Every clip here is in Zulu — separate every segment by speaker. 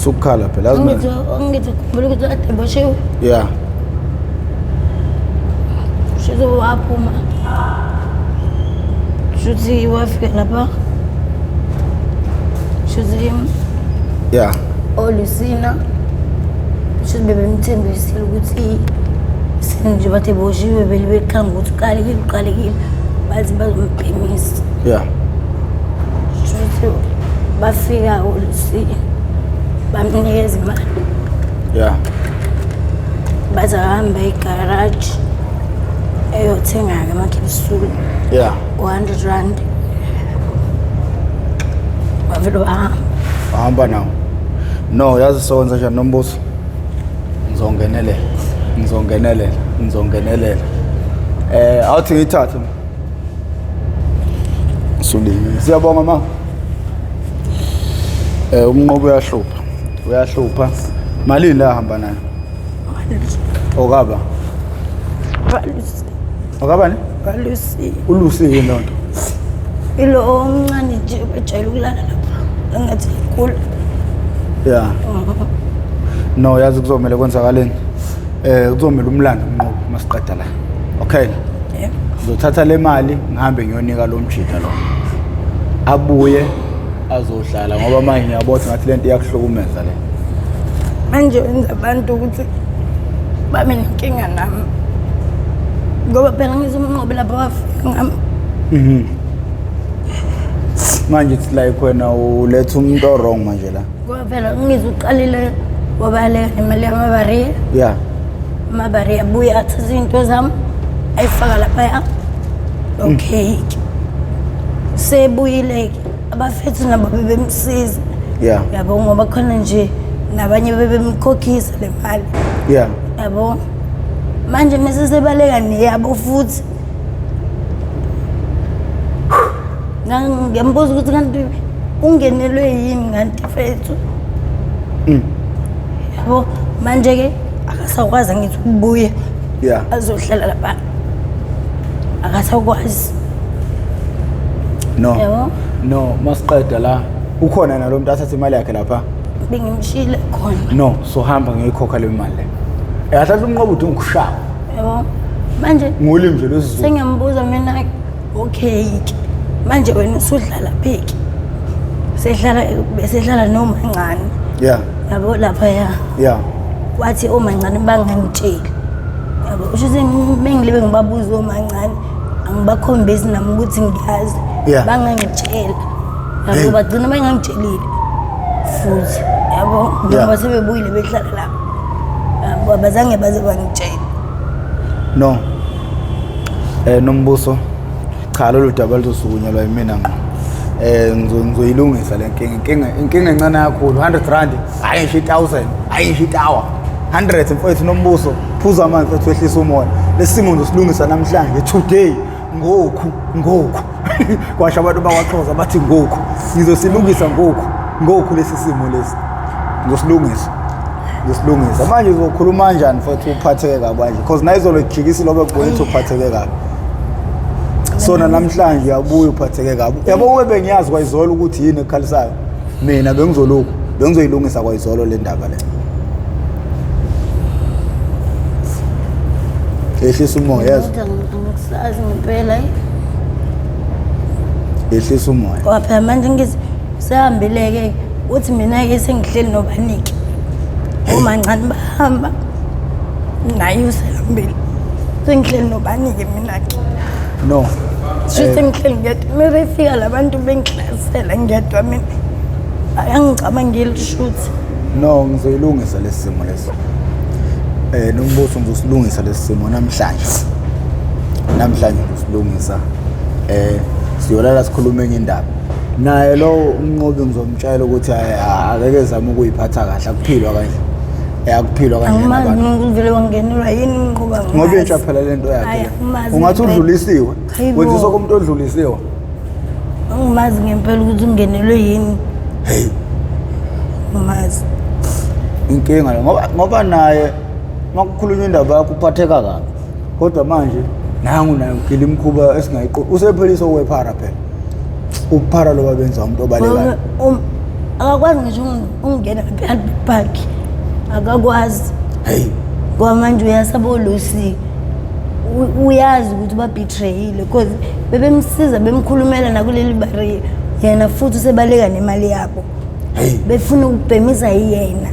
Speaker 1: Musukukhala phela yazi mina.
Speaker 2: Angithi angithi khumbula ukuthi kade eboshiwe.
Speaker 1: Yeah.
Speaker 2: Shuthi waphuma. Shuthi wafika lapha. Shuthi
Speaker 1: Yeah.
Speaker 2: olusina. Shuthi bebemthembisile ukuthi nje bathe boshiwe bele bekhanga ukuthi uqalekile uqalekile bathi bazombhemisa.
Speaker 1: Yeah.
Speaker 2: Shuthi bafika olusina bamnikeza imali.
Speaker 1: Yeah.
Speaker 2: Bathi ahambe egaraji eyothenga-ke amakhephsuli.
Speaker 1: Yeah.
Speaker 2: 100 rand. Wavele wahamba.
Speaker 1: Wahamba nawo. No, yazi sokwenza njani Nombuso? Ngizongenelela. Ngizongenelela. Ngizongenelela. Awuthi ngithathe. Sulimi. Siyabonga ma. Umnqobo uyahlupha. Uyahlupha. Malini la hamba nayo? Okaba. Okaba ne?
Speaker 2: Balusi.
Speaker 1: Ulusi yini lonto?
Speaker 2: Ilo omncane nje bejwayele ukulala lapha. Engathi ikhulu.
Speaker 1: Yeah. No, yazi kuzomela kwenzakaleni. Kuzomela umlando umnqobo masiqeda la. Okay.
Speaker 2: Yeah.
Speaker 1: Ngizothatha le mali ngihambe ngiyonika lo mjita lo. Abuye azohlala ngoba manje ngiyabona ngathi lento iyakuhlukumeza le.
Speaker 2: Manje wenza abantu ukuthi babe nenkinga nami. Ngoba phela ngizomnqobe lapha wafika ngami.
Speaker 1: Manje it's like wena uletha umuntu o wrong manje la.
Speaker 2: Ngoba phela ngizoqalile wabaleka nemali yamabariya.
Speaker 1: Yeah.
Speaker 2: Amabariya abuye athatha izinto zami ayifaka laphaya. Okay. Sebuyile-ke abafethu nabo bebemsiza.
Speaker 1: Yeah.
Speaker 2: Yabo ngoba khona nje nabanye bebemkhokhisa le mali.
Speaker 1: Yeah.
Speaker 2: Yabo. Manje mase sebaleka neyabo futhi. Ngiyambuza ukuthi kanti ungenelwe yini kanti mfethu. Yabo manje ke akasakwazi angithi ukubuya
Speaker 1: Yeah.
Speaker 2: azohlala lapha. Akasakwazi.
Speaker 1: No.
Speaker 2: Yabo.
Speaker 1: No, masiqeda la. Ukhona nalo muntu athatha imali yakhe lapha.
Speaker 2: Bengimshile khona.
Speaker 1: No, so hamba ngiyoyikhokha le mali le. Athatha umnqobo uthi ngikushaya.
Speaker 2: Yabo. Manje
Speaker 1: Ngolimi nje lwesiZulu.
Speaker 2: sengiyambuza mina okay ke. Manje wena usudlala phiki. Sehlala besehlala nomancane.
Speaker 1: Yeah.
Speaker 2: Yabo lapha ya.
Speaker 1: Yeah.
Speaker 2: Wathi omancane bangangitsheli. Yabo usho ukuthi mengilibe ngibabuza omancane angibakhombisi nami ukuthi ngiyazi.
Speaker 1: Yeah.
Speaker 2: Bangangitshela. Yabo
Speaker 1: Hey.
Speaker 2: bagcina bengangitshelile. Futhi yabo njengoba sebebuyile behlala lapha. Yabo abazange baze bangitshele.
Speaker 1: No. Nombuso cha lolu daba luzosukunyelwa yimina ngqo. Ngizoyilungisa le nkinga. Inkinga encane kakhulu 100 rand, hayi ngisho 1000, hayi ngisho itawa. 100 mfowethu Nombuso, phuza amanzi mfowethu wehlisa umoya. Lesimo ngizosilungisa namhlanje today ngokhu ngokhu. Kwasho abantu bakwaXhosa bathi ngokhu. Ngizosilungisa ngokhu ngokhu lesi simo lesi. Ngizosilungisa. Ngisilungisa. Manje uzokhuluma kanjani mfowethu uphatheke kabi kanje? Because nayizolo kujikisa lobe kubona ukuthi uphatheke kabi. Sona namhlanje uyabuya uphatheke kabi. Yabo kube bengiyazi kwayizolo ukuthi yini ekhalisayo. Mina bengizolokhu bengizoyilungisa kwayizolo le ndaba le. Ehlisa umoya yazi.
Speaker 2: Kodwa angikusazi ngempela.
Speaker 1: Ehlisa umoya.
Speaker 2: Ngoba phela manje ngithi sehambile-ke uthi mina-ke sengihleli nobaniki. Omancane bahamba naye usehambile. Sengihleli nobani-ke mina-ke.
Speaker 1: No.
Speaker 2: Sho sengihleli ngedwa. Uma befika la bantu bengihlasela ngedwa mina. Ayangicabangeli shuthi.
Speaker 1: No, ngizoyilungisa lesi simo lesi. Nombuso ngizosilungisa lesi simo namhlanje. Namhlanje ngizosilungisa. Siyolala sikhuluma enye indaba. Naye lo umnqobi ngizomtshela ukuthi akeke ezame ukuyiphatha kahle akuphilwa kanje. Akuphilwa kanje
Speaker 2: Angimazi
Speaker 1: nabantu.
Speaker 2: mina ukuthi vele wangenelwa yini umnqoba
Speaker 1: Ngoba intsha phela lento yakhe.
Speaker 2: Hhayi,
Speaker 1: le.
Speaker 2: angimazi
Speaker 1: Ungathi
Speaker 2: ngempela.
Speaker 1: udlulisiwe.
Speaker 2: Hayibo.
Speaker 1: Wenziswa komuntu odlulisiwe.
Speaker 2: Angimazi ngempela ukuthi ungenelwe yini.
Speaker 1: Hey,
Speaker 2: Angimazi.
Speaker 1: inkinga le ngoba naye makukhulunywa indaba yakho uphatheka kabi. Kodwa manje nangu naye ugila imikhuba esingayiqondi. Usephelisa okwephara phela. Uphara lo babenza umuntu obalekayo.
Speaker 2: Akakwazi ngisho ukungena lapha e-Albert Park, akakwazi.
Speaker 1: Hey.
Speaker 2: Ngoba manje uyasaba olusi, uyazi ukuthi ubabetrayile because bebemsiza bemkhulumela nakuleli bari, yena futhi usebaleka nemali yabo.
Speaker 1: Hey.
Speaker 2: Befuna ukubhemisa yena,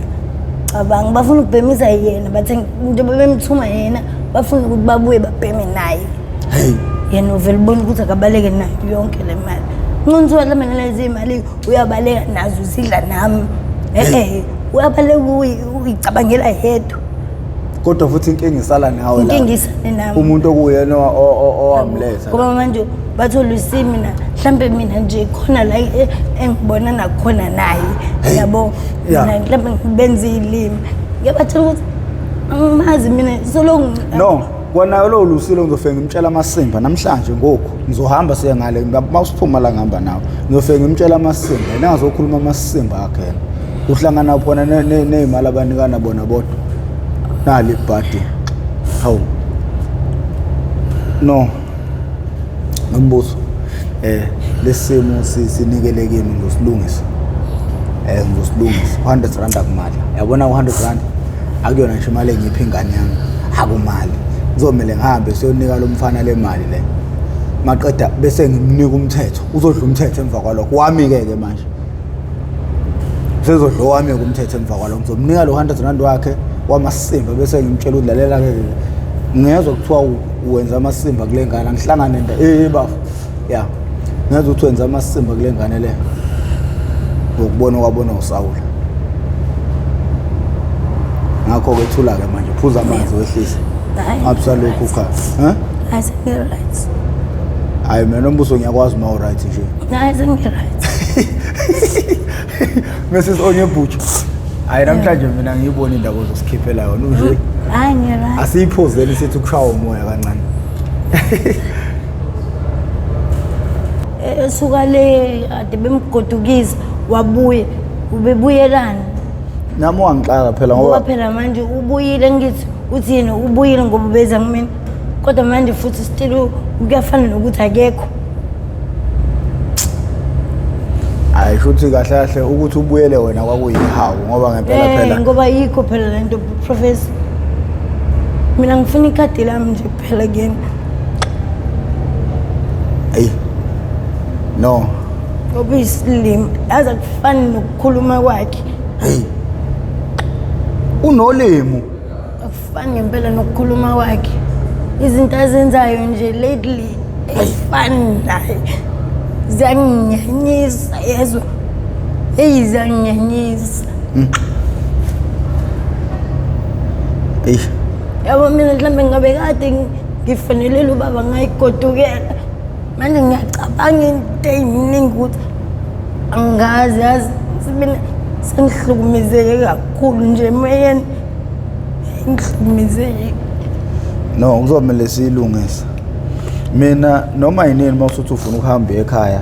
Speaker 2: cabanga, bafuna ukubhemisa yena, bathe njengoba bemthuma yena bafuna ukuthi babuye babheme naye.
Speaker 1: Hey.
Speaker 2: Yena uvele ubona ukuthi akabaleke nayo yonke le mali. Nconziwa mhlawumbe nalezi iy'mali uyabaleka nazo, uzidla nami. E-e, uyabaleka, uyicabangela yedwa.
Speaker 1: Kodwa futhi inkinga isala nawe la.
Speaker 2: Inkinga isale nami.
Speaker 1: Umuntu okuyena owamletha.
Speaker 2: Ngoba manje bathola usi mina mhlambe mina nje khona la engibona nakhona naye, yabo. Mina mhlambe ngibenza ilimi, ngiyabatshela ukuthi angimazi mina solo.
Speaker 1: No, kona lo Lusilo ngizofike ngimtshela amasimba namhlanje ngoku. Ngizohamba siye ngale, mawusiphuma la ngihamba nawe. Ngizofike ngimtshela amasimba, yena angazokhuluma amasimba akhe yena. Uhlangana khona ney'mali abanikana bona bodwa. Nali ibhadi. Hawu. No. Nombuso. Lesimo sinikele kimi, ngizosilungisa. Ngizosilungisa. 100 rand akumali. Yabona u100 rand akuyona ngisho imali engipha ingane yami. Akumali. Kuzomele ngihambe siyonika lo mfana le mali le. Maqeda bese ngimnika umthetho. Uzodla umthetho emva kwalokho. Wami-ke ke manje. Sezodla owami-ke umthetho emva kwalokho. Ngizomnika lo 100 rand wakhe wamasimba bese ngimtshela ukuthi lalela-ke ke. Ngiyezwa kuthiwa wenza amasimba kule ngane, angihlangane nda. Bafo. Ya. Ngiyezwa ukuthi wenza amasimba kule ngane le. Ngokubona kwabona uSawula. Ngakho-ke thula-ke manje, phuza amanzi wehlise. Ngabe usalokhu ukhala. Ha?
Speaker 2: Hayi, sengi-right.
Speaker 1: Hayi mina Nombuso ngiyakwazi uma u-right nje.
Speaker 2: Hayi, sengi-right.
Speaker 1: Mrs Onyebhutshu. Hayi namhlanje mina ngiyibona indaba ozosikhiphela yona unje.
Speaker 2: Hayi, ngi-right.
Speaker 1: Asiyiphuzeni sithi ukushawa umoya kancane.
Speaker 2: Esuka le ade bemgodukisa wabuye, ubebuyelani?
Speaker 1: Nami wangixaka phela
Speaker 2: ngoba phela manje ubuyile, ngithi uthi yena ubuyile ngoba ubeza kumina, kodwa manje futhi still kuyafana nokuthi akekho.
Speaker 1: Hayi shuthi kahle kahle ukuthi ubuyele wena kwakuyihawu ngoba ngempela phela
Speaker 2: ngoba yikho phela lento professor. Mina ngifuna ikhadi lami nje kuphela kuyena.
Speaker 1: Hey. No.
Speaker 2: Ngoba uyisilima, yazi akufani nokukhuluma kwakhe.
Speaker 1: Hey. Unolimi.
Speaker 2: Akufani ngempela nokukhuluma kwakhe. Izinto azenzayo nje lately ayifani naye. Ziyanginyanyisa yezwa. Hey, ziyanginyanyisa.
Speaker 1: Hey.
Speaker 2: Yabo mina mhlambe ngabe kade ngifanelele ubaba ngayigodukela. Manje ngiyacabanga into ey'ningi ukuthi angazi, yazi mina sengihlukumezeke kakhulu nje emoyeni, ngihlukumezeke.
Speaker 1: No, kuzomele siyilungise. Mina noma yinini uma usuthi ufuna ukuhamba ekhaya,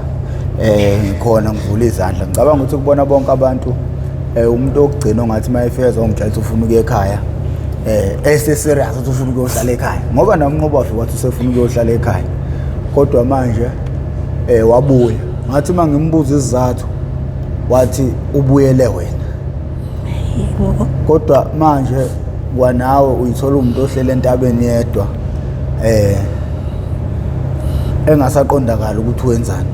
Speaker 1: ngikhona ngivula izandla. Ngicabanga ukuthi kubona bonke abantu umuntu okugcina ongathi uma efika ezongitshela ukuthi ufuna ukuya ekhaya, ese serious ukuthi ufuna ukuyohlala ekhaya. Ngoba nami ngoba wafika wathi usefuna ukuyohlala ekhaya. Kodwa manje wabuya. Ngathi uma ngimbuza isizathu wathi ubuyele wena. Kodwa manje kwanawe uyithola umuntu ohlele entabeni yedwa engasaqondakali ukuthi wenzani.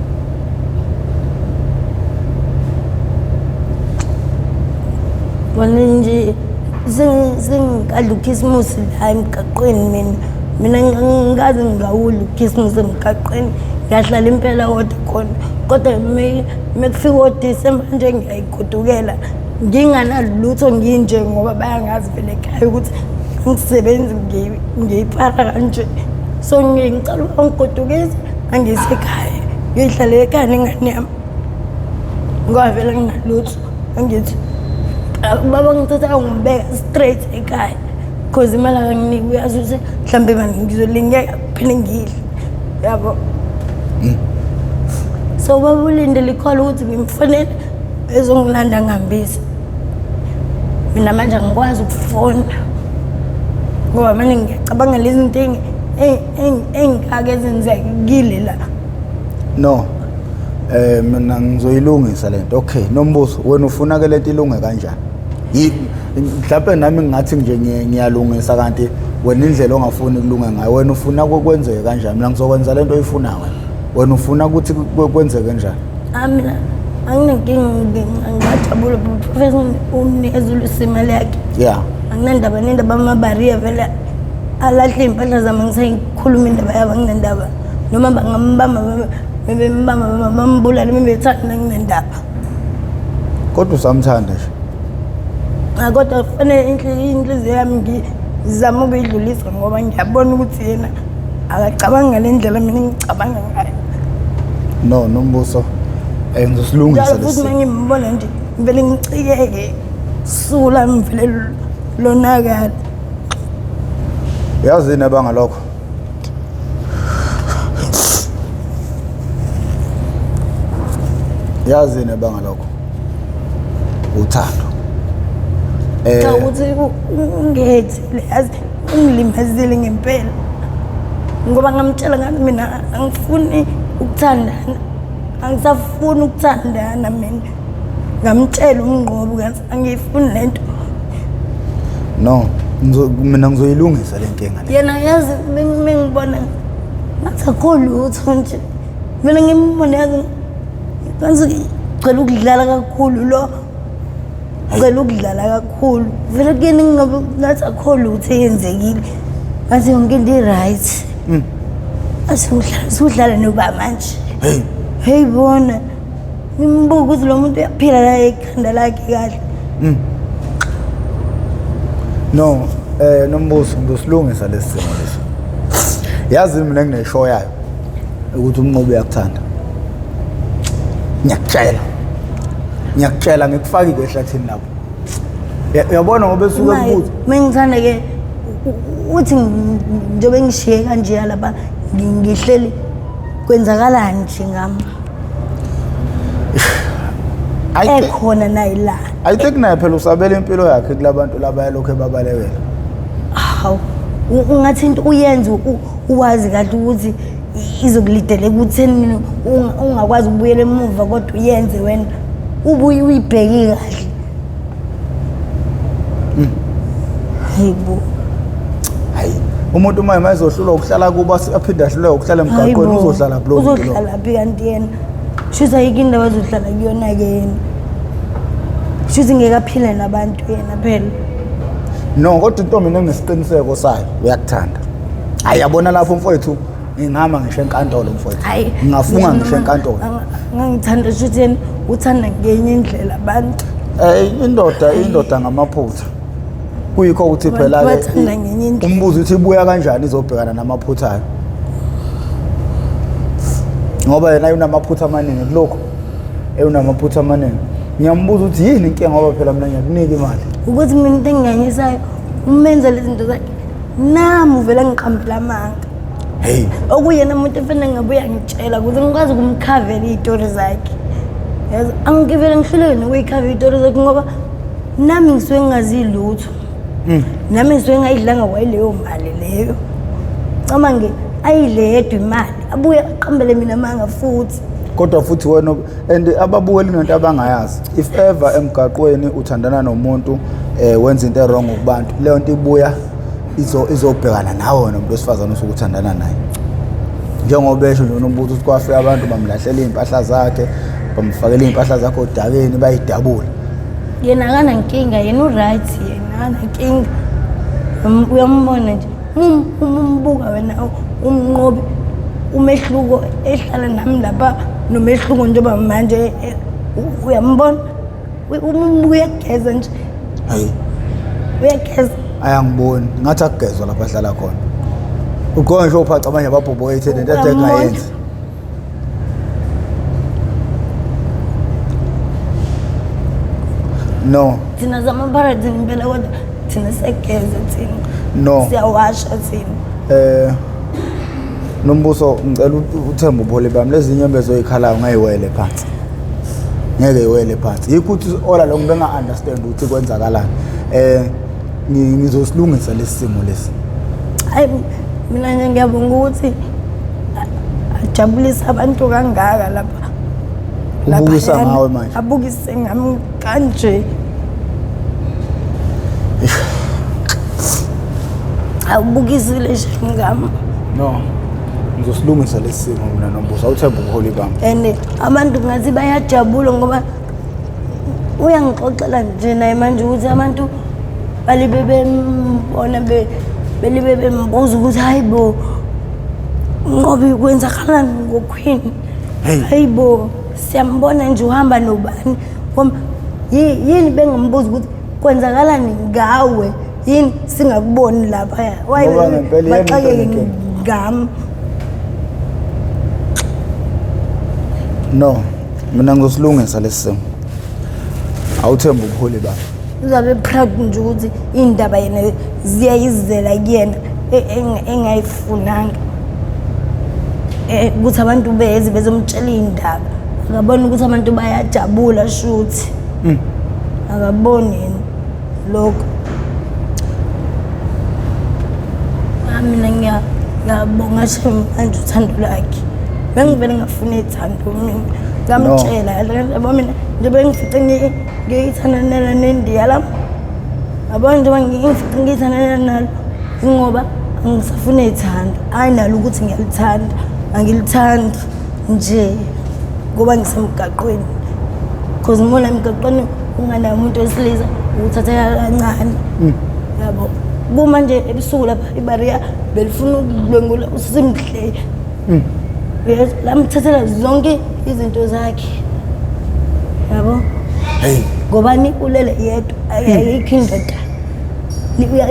Speaker 2: Bona nje sengikadla ukhisimusi la emgaqweni mina. Mina ngikaze ngingawuli ukhisimusi emgaqweni, ngiyahlala impela kodwa khona. Kodwa mekufika oDisemba nje ngiyayigodukela nginganalutho nginje ngoba bayangazi vele ekhaya ukuthi angisebenzi, ngiyipara kanje. So ngicela ukuba ngigodukise angise ekhaya, ngiyihlalela ekhaya nengane yami ngoba vele nginalutho. Angithi ubaba ngithatha ngibeka straight ekhaya because imali akanginiki, uyazi ukuthi mhlambe manje ngizolingeka kuphele ngidle, yabo. So ubaba ulindele ikhola ukuthi ngimfonele ezongilanda ngihambise. Mina manje angikwazi ukufona ngoba manje ngiyacabanga lezi zinto ey'ngaka ezenzekile la.
Speaker 1: No. Mina ngizoyilungisa lento. Okay, Nombuso, wena ufuna ke lento ilunge kanjani? Mhlawumbe nami ngingathi nje ngiyalungisa kanti wena indlela ongafuni kulunge ngayo, wena ufuna kwenzeke kanjani? Mina ngizokwenza lento oyifuna wena. Wena ufuna ukuthi kwenzeke kanjani?
Speaker 2: Ah, mina anginenkinga, ngingajabula professor umnikeza ulusi imali yakhe.
Speaker 1: Yeah.
Speaker 2: Anginandaba nendaba amabariya vele alahle iy'mpahla zami, ngisayikhuluma indaba yabo, anginandaba. Noma bangambamba bembamba bambulale bebethanda, anginandaba.
Speaker 1: Kodwa usamthanda nje.
Speaker 2: Ah, kodwa kufanele inhliziyo yami ngizame ukuyidlulisa ngoba ngiyabona ukuthi yena akacabangi ngale ndlela mina engicabanga ngayo.
Speaker 1: No, Nombuso, ngizosilungisa
Speaker 2: Njalo futhi
Speaker 1: lesi.
Speaker 2: uma ngimbona nje ngivele ngicikeke, usuku lami vele lonakala.
Speaker 1: Yazini ebanga lokho? Yazini ebanga lokho? Uthando.
Speaker 2: Cha ukuthi ungethile, yazi ungilimazile ngempela. Ngoba ngamtshela ngathi mina angifuni ukuthandana, angisafuni ukuthandana mina. Ngamtshela uMnqobi ngathi angiyifuni lento.
Speaker 1: No, mina ngizoyilungisa le nkinga le.
Speaker 2: Yena yazi mengibona ngathi akho lutho nje. Mina ngimbone yazi ngathi ngicela ukudlala kakhulu lo. Ngicela ukudlala kakhulu. Vele kuyena ngingabe ngathi akho lutho eyenzekile. Ngathi yonke into i-right. Athi udlala noba manje.
Speaker 1: Hey.
Speaker 2: Hey bona. Ngimbuka ukuthi lo muntu uyaphila la ekhanda lakhe kahle.
Speaker 1: No, Nombuso, ngizosilungisa lesi simo lesi. Yazi mina ngineshow yayo ukuthi uMnqobi uyakuthanda. Ngiyakutshela. Ngiyakutshela ngikufaki ke ehlathini lapho. Uyabona ngoba esuke kubuza.
Speaker 2: Mengithanda ke uthi njengoba ngishiye kanje lapha ngihleli kwenzakalani nje ngami? Ekhona naye la.
Speaker 1: I think naye phela usabela impilo yakhe kulabantu laba yalokho ebabalekela.
Speaker 2: Hawu, ungathi into uyenze uwazi kahle ukuthi izokulidela ekutheni ungakwazi ukubuyela emuva, kodwa uyenze wena ubuye uyibheke kahle. Hayibo.
Speaker 1: Hayi, umuntu uma ezohlulwa ukuhlala kuba aphinde ahlulwe ukuhlala emgaqweni, uzohlala kulo muntu lo.
Speaker 2: Uzohlala phi kanti yena? Shuthi ayikho indawo azohlala kuyona-ke yena. Shuthi ngeke aphile nabantu yena phela.
Speaker 1: No, kodwa into mina enginesiqiniseko sayo, uyakuthanda. Hayi, yabona lapho mfowethu, ngingahamba ngisho enkantolo mfowethu.
Speaker 2: Hayi,
Speaker 1: Ngingafunga ngisho enkantolo.
Speaker 2: Ngangithanda shuthi yena uthanda ngenye indlela abantu.
Speaker 1: Indoda ngamaphutha. Kuyikho ukuthi
Speaker 2: Abantu
Speaker 1: phela ke
Speaker 2: bathanda ngenye indlela.
Speaker 1: Umbuzo uthi ibuya kanjani izobhekana namaphutha ayo. Ngoba yena unamaphutha amaningi kulokho. Unamaphutha amaningi. Ngiyambuza ukuthi yini inkinga ngoba phela mina ngiyakunika imali.
Speaker 2: Ukuthi mina into enginganyisayo umenza lezi zinto zakhe nami uvela ngiqambela amanga.
Speaker 1: Hey.
Speaker 2: Okuyena umuntu efana ngabe uyangitshela ukuze ngikwazi ukumkhavela iy'tori zakhe. Yazi angivele ngihluleke nokuyikhava iy'tori zakhe ngoba nami ngisuke ngingazi lutho. Nami ngisuke ngayidlanga kwayileyo mali leyo. Camange ayidle yedwa imali abuye aqambele mina amanga futhi.
Speaker 1: Kodwa futhi wena and ababukeli nento abangayazi, if ever emgaqweni uthandana nomuntu wenza into wrong kubantu, leyo nto ibuya izobhekana nawe wena umuntu wesifazane osuke uthandana naye. Njengoba esho nje uNombuso ukuthi kwafika abantu bamlahlela iy'mpahla zakhe, bamfakela iy'mpahla zakhe odakeni bayidabula.
Speaker 2: Yena akanankinga, yena u-right, yena akanankinga. Uyambona nje uma umbuka wena uMnqobi, umehluko ehlala nami lapha nomehluko njengoba manje uyambona uma umbuka uyageza nje.
Speaker 1: Hayi.
Speaker 2: Uyageza.
Speaker 1: Ayangiboni, ngathi akugezwa lapha ahlala khona. Ugqoka ngisho uphaca abanye ababhobho ethe lento ade engayenzi. No.
Speaker 2: Thina zamapharathi impela kodwa thina siyageza thina.
Speaker 1: No.
Speaker 2: Siyawasha thina.
Speaker 1: Nombuso, ngicela uthembe ubuholi bami, lezi nyembezi oyikhalayo ngayiwele phansi. Ngeke iwele phansi. Yikho ukuthi ola lo ngibe nga-understand ukuthi kwenzakalani. Ngizosilungisa lesi simo lesi.
Speaker 2: Hayi, mina nje ngiyabonga ukuthi ajabulise abantu kangaka lapha.
Speaker 1: Ubukisa
Speaker 2: Laphayana,
Speaker 1: ngawe manje?
Speaker 2: Abukise ngami kanje. Awubukisile nje ngami.
Speaker 1: No. Ngizosilungisa lesi simo mina Nombuso, awuthemba ubuholi bami.
Speaker 2: And abantu ngathi bayajabula ngoba uyangixoxela nje naye manje ukuthi abantu balibe bembona belibe bembuza ukuthi hayi bo Nqobi kwenzakalani ngoQueen.
Speaker 1: Hey.
Speaker 2: Hayi bo siyambona nje uhamba nobani. Ngoba yini bengambuza ukuthi kwenzakalani ngawe yini singakuboni lapha. Why
Speaker 1: Ngoba ngempela yena into
Speaker 2: baxakeke
Speaker 1: enenkinga.
Speaker 2: ngami.
Speaker 1: No, mina ngizosilungisa lesi simo. Awuthemba ubuholi bami.
Speaker 2: Uzabe proud nje ukuthi indaba yena ziyayizela kuyena engayifunanga. Ukuthi abantu beze bezomtshela indaba. Akaboni ukuthi abantu bayajabula shuthi. Akaboni yena lokho. Mina ngiyabonga shem manje uthando lwakhe. Bengivele ngafuna ithando mina. Ngamtshela yabo mina njengoba ngifice ngiyithandanela nendiya lami. Yabo njengoba ngifice ngiyithandanela nalo ingoba angisafuna ithando. Hayi nalo ukuthi ngiyalithanda, angilithandi nje ngoba ngisemgaqweni. Because uma emgaqweni unganaye umuntu wesilisa uthatheka kancane. Yabo. Kuma nje ebusuku lapha ibaria belifuna ukudlwengula uSimhle. Yes, lamthathela zonke izinto zakhe. Yabo.
Speaker 1: Hey.
Speaker 2: Ngobani ulele yedwa ayikho indoda.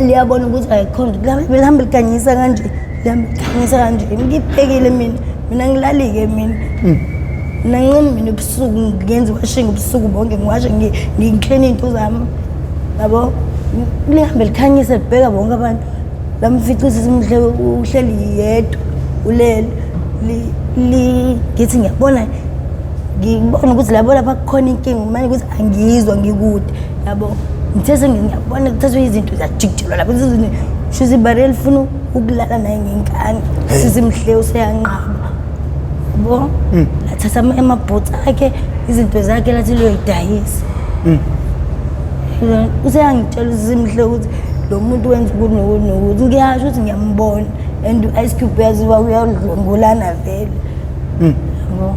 Speaker 2: Liyabona ukuthi ayikho indoda. Lihambe likhanyisa kanje, lihambe likhanyisa kanje. Ngibhekile mina, mina ngilalike mina. Mina ngincane mina ebusuku ngenza washing ubusuku bonke ngiwashe ngiklina izinto zami. Yabo. Lihambe likhanyise libheka bonke abantu. Lamfica uSimhle uhleli yedwa ulele. Ngithi ngiyabona ngibona ukuthi labo lapha kukhona inkinga manje ukuthi angiyizwa ngikude yabo. Ngithe sengiyabona kuthathwa izinto zajikijelwa lapho izinto shuthi ibare lifuna ukulala naye ngenkani. Sisimhle useyanqaba. Yabo. Lathatha amabhutsi akhe izinto zakhe lathi liyoyidayisa. Useyangitshela uSimhle ukuthi lo muntu wenza ukuthi nokuthi nokuthi. Ngiyasho ukuthi ngiyambona and u-Ice Cube uyaziwa uyadlwengulana vele. Yabo.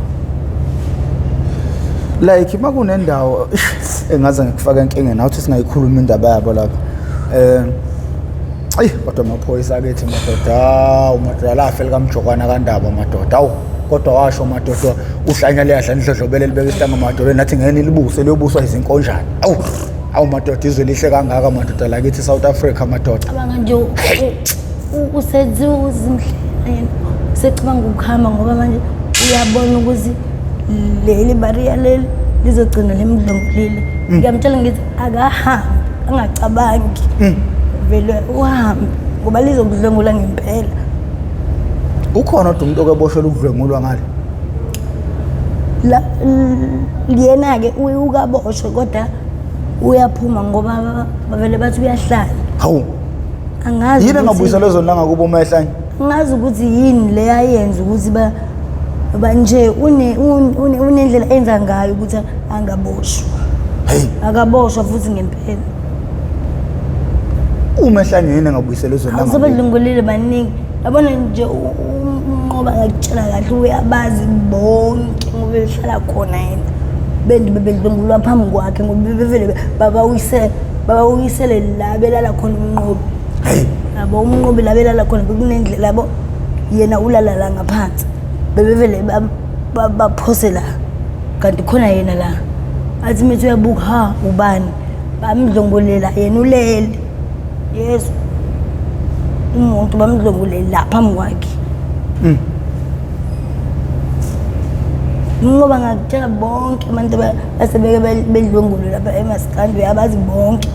Speaker 1: Like makunendawo engaze ngikufaka enkingeni awuthi singayikhuluma indaba yabo lapha. Ayi kodwa amaphoyisa akithi madoda, hawu madoda lafe likamjokwana kaNdaba madoda. Awu kodwa washo madoda uhlanya liyadla nidlodlobele libeka isihlanga madoda nathi ngeke nilibuse liyobuswa izinkonjane. Awu awu madoda izwe lihle kangaka madoda lakithi South Africa madoda.
Speaker 2: Cabanga nje usethi uSimhle yena usecabanga ukuhamba ngoba manje uyabona ukuthi leli bariya leli lizogcina limdlwengulile. Ngiyamtshela ngithi akahambe angacabangi. Vele uhambe ngoba lizokudlwengula ngempela.
Speaker 1: Ukhona kodwa umuntu okeboshelwa ukudlwengulwa ngale?
Speaker 2: La yena-ke ukaboshwe kodwa uyaphuma ngoba bavele bathi uyahlala.
Speaker 1: Hawu.
Speaker 2: Angazi
Speaker 1: Yini
Speaker 2: ukuthi-
Speaker 1: engabuyiselwa ezweni langakubo uma ehlanye?
Speaker 2: Angazi ukuthi yini le ayenza ukuthi ba nje unendlela enza ngayo ukuthi angaboshwa.
Speaker 1: Hey.
Speaker 2: Akaboshwa futhi ngempela.
Speaker 1: Uma ehlanye yini engabuyiselwa ezweni langakubo?
Speaker 2: Awusebedlwengulile baningi. Yabona nje uNqoba ngakutshela kahle uyabazi bonke ngoba behlala khona yena. Bendi bebedlwengulwa phambi kwakhe ngoba bebevele babawuyisele la belala khona uMnqobi.
Speaker 1: Hey.
Speaker 2: Yabo uMnqobi la belala khona bekunendlela yabo yena ulala la ngaphansi. Bebevele baphose la kanti khona yena la. Athi methi uyabuka ha ubani bamdlongolela yena ulele. Yesu. Umuntu bamdlongolela la phambi kwakhe. Ngoba ngakutshela bonke abantu asebeke bedlwengulwe lapha emaskandi uyabazi bonke.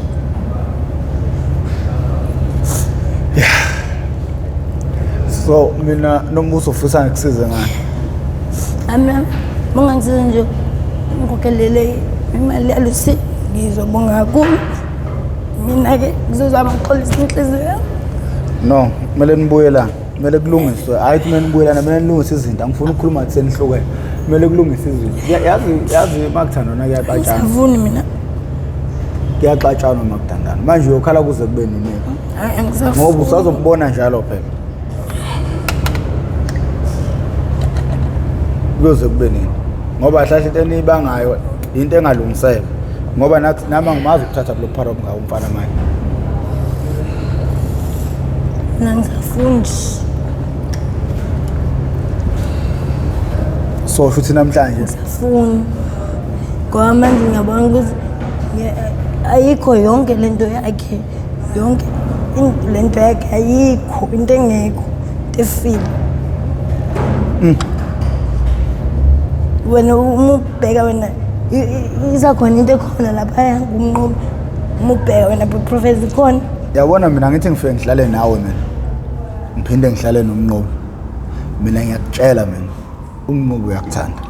Speaker 1: So mina Nombuso ufisa ngikusize ngani?
Speaker 2: Mina mongangisiza nje ngikhokhelele imali yalusi ngizobonga kakhulu. Mina-ke ngizozama ukuxolisa inhliziyo yami.
Speaker 1: No, kumele nibuyelane. Kumele kulungiswe. Hayi kumele nibuyelane, kumele nilungise izinto. Angifuni ukukhuluma ngathi senihlukene. Kumele kulungise izinto. Yazi uma kuthandwana kuyaxatshana.
Speaker 2: Angisafuni mina.
Speaker 1: Kuyaxatshana uma kuthandana. Manje uyokhala kuze kube nini?
Speaker 2: Hayi, angisafuni.
Speaker 1: Ngoba usazombona njalo phela. Kuyoze kube nini? Ngoba hlahla into eniyibangayo into engalungiseka. Ngoba nathi nami angimazi ukuthatha lo phara obungaka umfana manje.
Speaker 2: Mina angisafuni.
Speaker 1: So futhi namhlanje
Speaker 2: Angisafuni. Ngoba manje ngiyabona ukuthi ayikho yonke lento yakhe. Yonke lento yakhe ayikho, into engekho, into efile. Wena uma ubheka wena isakhona into ekhona laphaya kuMnqobi. Uma ubheka wena Professor ikhona.
Speaker 1: Yabona mina ngithi ngifike ngihlale nawe mina. Ngiphinde ngihlale noMnqobi. Mina ngiyakutshela mina uMnqobi uyakuthanda.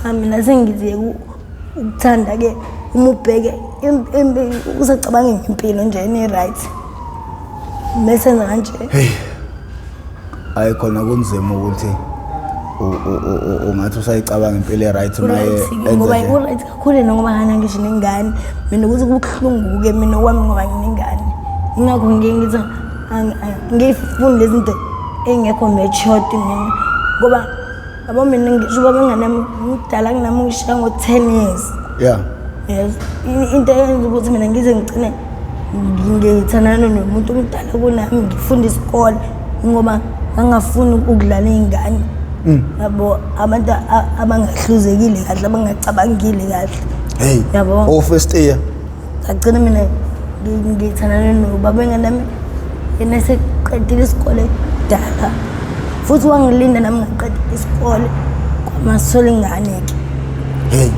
Speaker 2: Cha mina sengiziye ukuthanda ke uma ubheke usacabanga ngempilo nje ene right. Bese enza kanje.
Speaker 1: Hey. Hayi khona kunzima ukuthi ungathi usayicabanga impilo e-right maye
Speaker 2: Right, ngoba
Speaker 1: enze nje.
Speaker 2: u-right kakhulu yena ngoba ngana ngisho nengane. Mina ukuthi kubuhlungu-ke mina okwami ngoba nginengane. Ingakho ngike ngithi angiyifuni lezi zinto engekho matured mina. Ngoba yabo mina ngisho ubaba wengane yami mdala kunami ungishiya ngo-10 years. Yes. Into eyenza ukuthi mina ngize ngigcine ngithandana nomuntu omdala kunami ngifunda isikole ngoba ngangafuni ukudlala iy'ngane. Yabo abantu abangahluzekile kahle, abangacabangile kahle.
Speaker 1: Hey.
Speaker 2: Yabo.
Speaker 1: Oh first year.
Speaker 2: Ngagcina mina ngithandana nobaba wengane yami yena eseqedile isikole kudala. Futhi wangilinda nami ngaqeda isikole kwamasithola ingane-ke.
Speaker 1: Hey.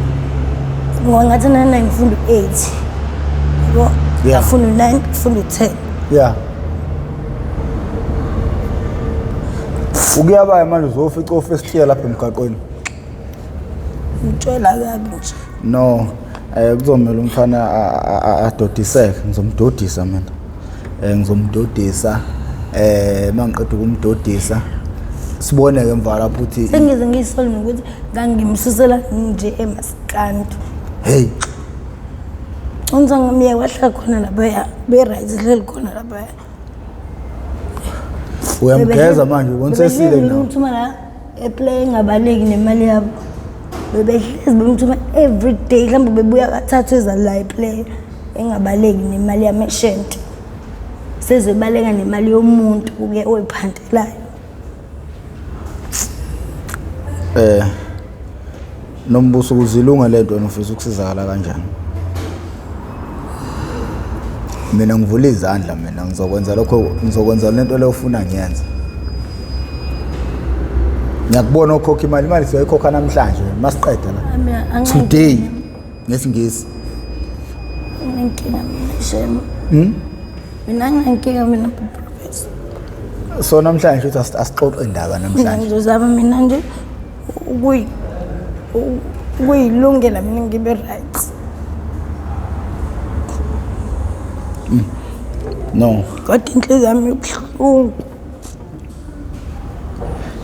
Speaker 2: Ngoba ngathi nana ngifunda u-8. Yabo. Ngafunda u-9, ngifunda u-10.
Speaker 1: Ukuyabaya manje uzofica o-first year lapha emgaqweni.
Speaker 2: Ngitshela kabi nje.
Speaker 1: No, kuzomela umfana adodiseke, ngizomdodisa mina. Ngizomdodisa. Mangiqeda ukumdodisa sibone ke emva lapho ukuthi
Speaker 2: sengize ngiyisole nokuthi ngangimsusela nje emasikandi.
Speaker 1: Hey.
Speaker 2: Unza ngamiye wahlala khona lapha be right hleli khona lapha.
Speaker 1: Uyamgeza manje ubona sesile
Speaker 2: nawe. Ngithuma la eplay engabaleki nemali yabo. Bebehlezi bemthuma every day mhlawumbe bebuya kathathu eza la eplay engabaleki nemali yameshente. Sezobaleka nemali yomuntu ke oyiphandelayo.
Speaker 1: Nombuso ukuzilunga lento wena ufisa ukusizakala kanjani? Mina ngivula izandla mina ngizokwenza lokho, ngizokwenza lento leyo ufuna ngiyenze. Ngiyakubona ukhokha imali, imali siyoyikhokha namhlanje masiqeda la. Today ngesingisi.
Speaker 2: Nginenkinga mina shem. Mina nginenkinga mina Professor.
Speaker 1: So namhlanje uthi asixoxe indaba namhlanje.
Speaker 2: Ngizozama mina nje ukuyilungela mina ngibe right.
Speaker 1: No.
Speaker 2: Kodwa inhliziyo yami ibuhlungu.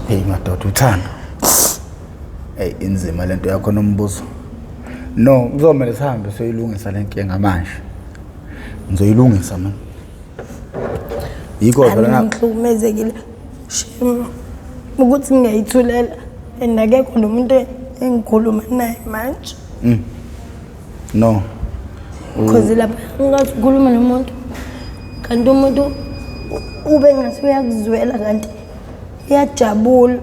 Speaker 1: Hey madoda uthando. Hey inzima lento yakho Nombuso. No, kuzomela sihambe siyoyilungisa le nkinga manje. Ngizoyilungisa mina. Yikho phela na
Speaker 2: ngihlukumezekile. Shem ukuthi ngiyayithulela and akekho nomuntu engikhuluma naye manje.
Speaker 1: No.
Speaker 2: Because lapha ngikathi ukhuluma nomuntu kanti umuntu ube ngathi uyakuzwela kanti uyajabula.